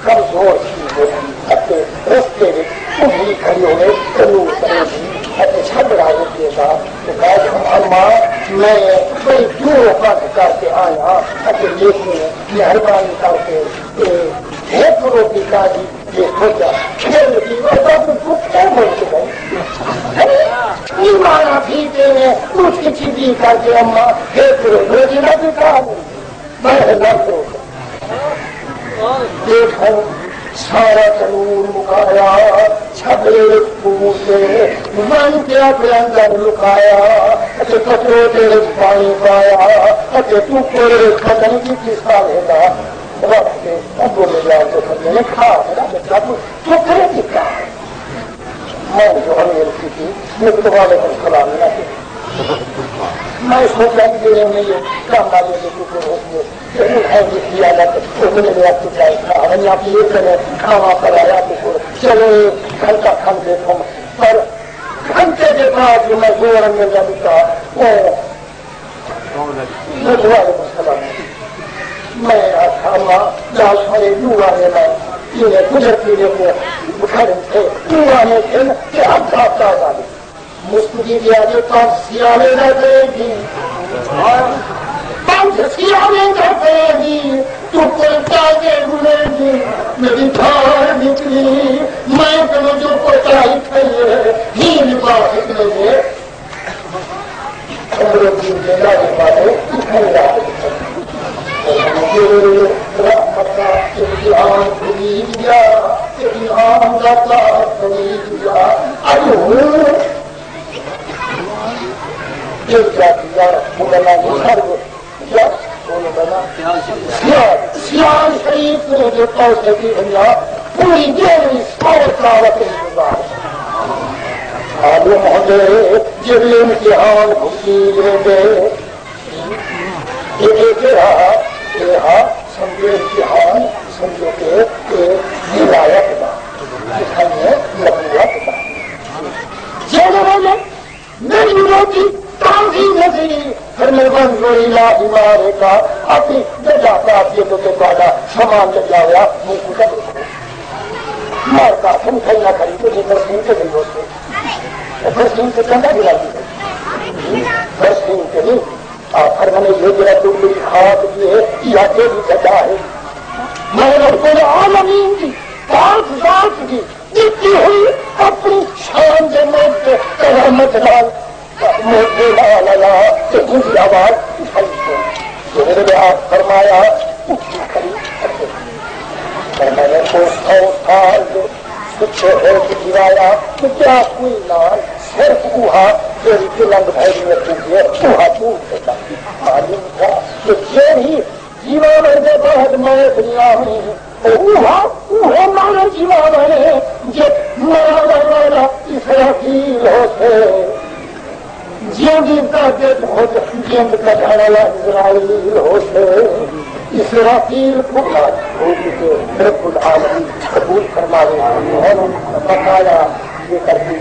کمزور تھی ڳئی اتے رستے وچ ٻڈھی کھڑی ہووے، تنور تریندی اتے چھٻڑا رکھے دا۔ تے ڳالھ اماں، میں ٻئی دوروں پنگھ کر کے آیاں اتے لیکن مہربانی کر کے اے ہک روٹی کاجی۔ اے سوچا کھیل دی وجہ توں بھکھے مر ڳئے۔ ایمان آ تھی تے نے اٹھ کے چیدی کر کے اماں، ہک روٹی نہ ݙتا۔ میں نہ سوچا۔ ݙیکھو، سارا تنور مکایا، چھٻڑے وچ پھوک تے ونڄ کے اپݨے اندر لکایا، اتے کٹوتے وچ پاݨی پایا، اتے ٹکر وچ پتہ نی کتنی سال ہے دا رکھ کے ابو نے جان کے سمجھے کھا میرا بچہ کو ٹکرے کی کھا۔ میں جو امیر کی تھی، میں تو وعلیکم السلام نہ کیا۔ میں سوچا کہ میرے میں یہ کام آ گیا تو کوئی ہو گیا۔ ضرور ہے یہ خیالات، تو میں نے آپ کو جائے تھا، ہم نے آپ یہ کرے، کھاوا کرایا تو کو، چلو، گھنٹہ کھن دیکھو۔ پر گھنٹے کے بعد جو میں زور میں جب تھا، وہ، وعلیکم السلام۔ میں آکھا، ماں، ڳالھ سارے ݙو آنے میں، جیویں قدرتی نے کو گھر تھے، ݙو آنے تھے نا، کہ اب آپ کا آزادی۔ مستری دے آگے پنج سیالے دا کرے گی۔ پنج سیالے دا کرے گی۔ تو کوئی تازے گلے گی۔ میری تھار نکلی۔ میں تینوں جو کوتاہی کھائی ہے، ہی لباس نکلے گے۔ امر الدین دے لاڑے والے اتھاں ہی رات رکھن۔ رحمت دا امتحان بھلی ڳیا، تے انعام دا تاج بھلی ڳیا۔ اڄ ہوں جل جاتی یار، بولنا نہیں سر۔ یا بولو بنا۔ سیال، سیال شریف نے جو پاس کی دنیا، پوری دیر میں سو دعوت انتظار۔ معلوم ہوندے جڑے امتحان بھگتی ویندے۔ اے، اے جیڑھا، اے ہا، سمجھو امتحان، سمجھو کہ اے ولایت دا، اے نبوت دا۔ جیڑھے ویلے میری روٹی تازی نظری، پھر میں بن گوئی لا بیمار کا، اپنی جگہ پہ آپ یہ تو تہاڈا سامان لگا ہوا، منہ کو کر۔ مارتا تم کھائی نہ کھائی، تجھے برسین کے نہیں ہوتے۔ برسین کے چندہ گرا دی۔ برسین کے نہیں۔ آخر میں نے یہ گرا تو میری خاک بھی ہے، یا تیری گدا ہے۔ میں رب العالمین دی پاک ذات دی ݙتی ہوئی اپݨی شان دے موت تے کرامت نال، موت دے نال الا تے اونچی آواز اٹھائی سن۔ جو میرے آپ فرمایا، اٹھی کھڑی اٹھے۔ پر میں نے کو سو سال دے پچھے ہو کے گرایا کہ کیا کوئی نال صرف اوہا جیڑھی تلنگ بھیڑی اٹھدی ہے، اوہا دور تے معلوم تھا کہ جیڑھی جیوݨ دے بعد موت نہیں آوݨی۔ اوہا، اوہے مارا جیوݨ ہے، جے مارا والا اسرافیل ہوسے۔ جیندی دردے بہت جند کڈھݨ والا عزرائیل ہوسے۔ اسرافیل کو ہو کے رب العالمین قبول فرماوے۔ ہن بقایا یہ کرتی۔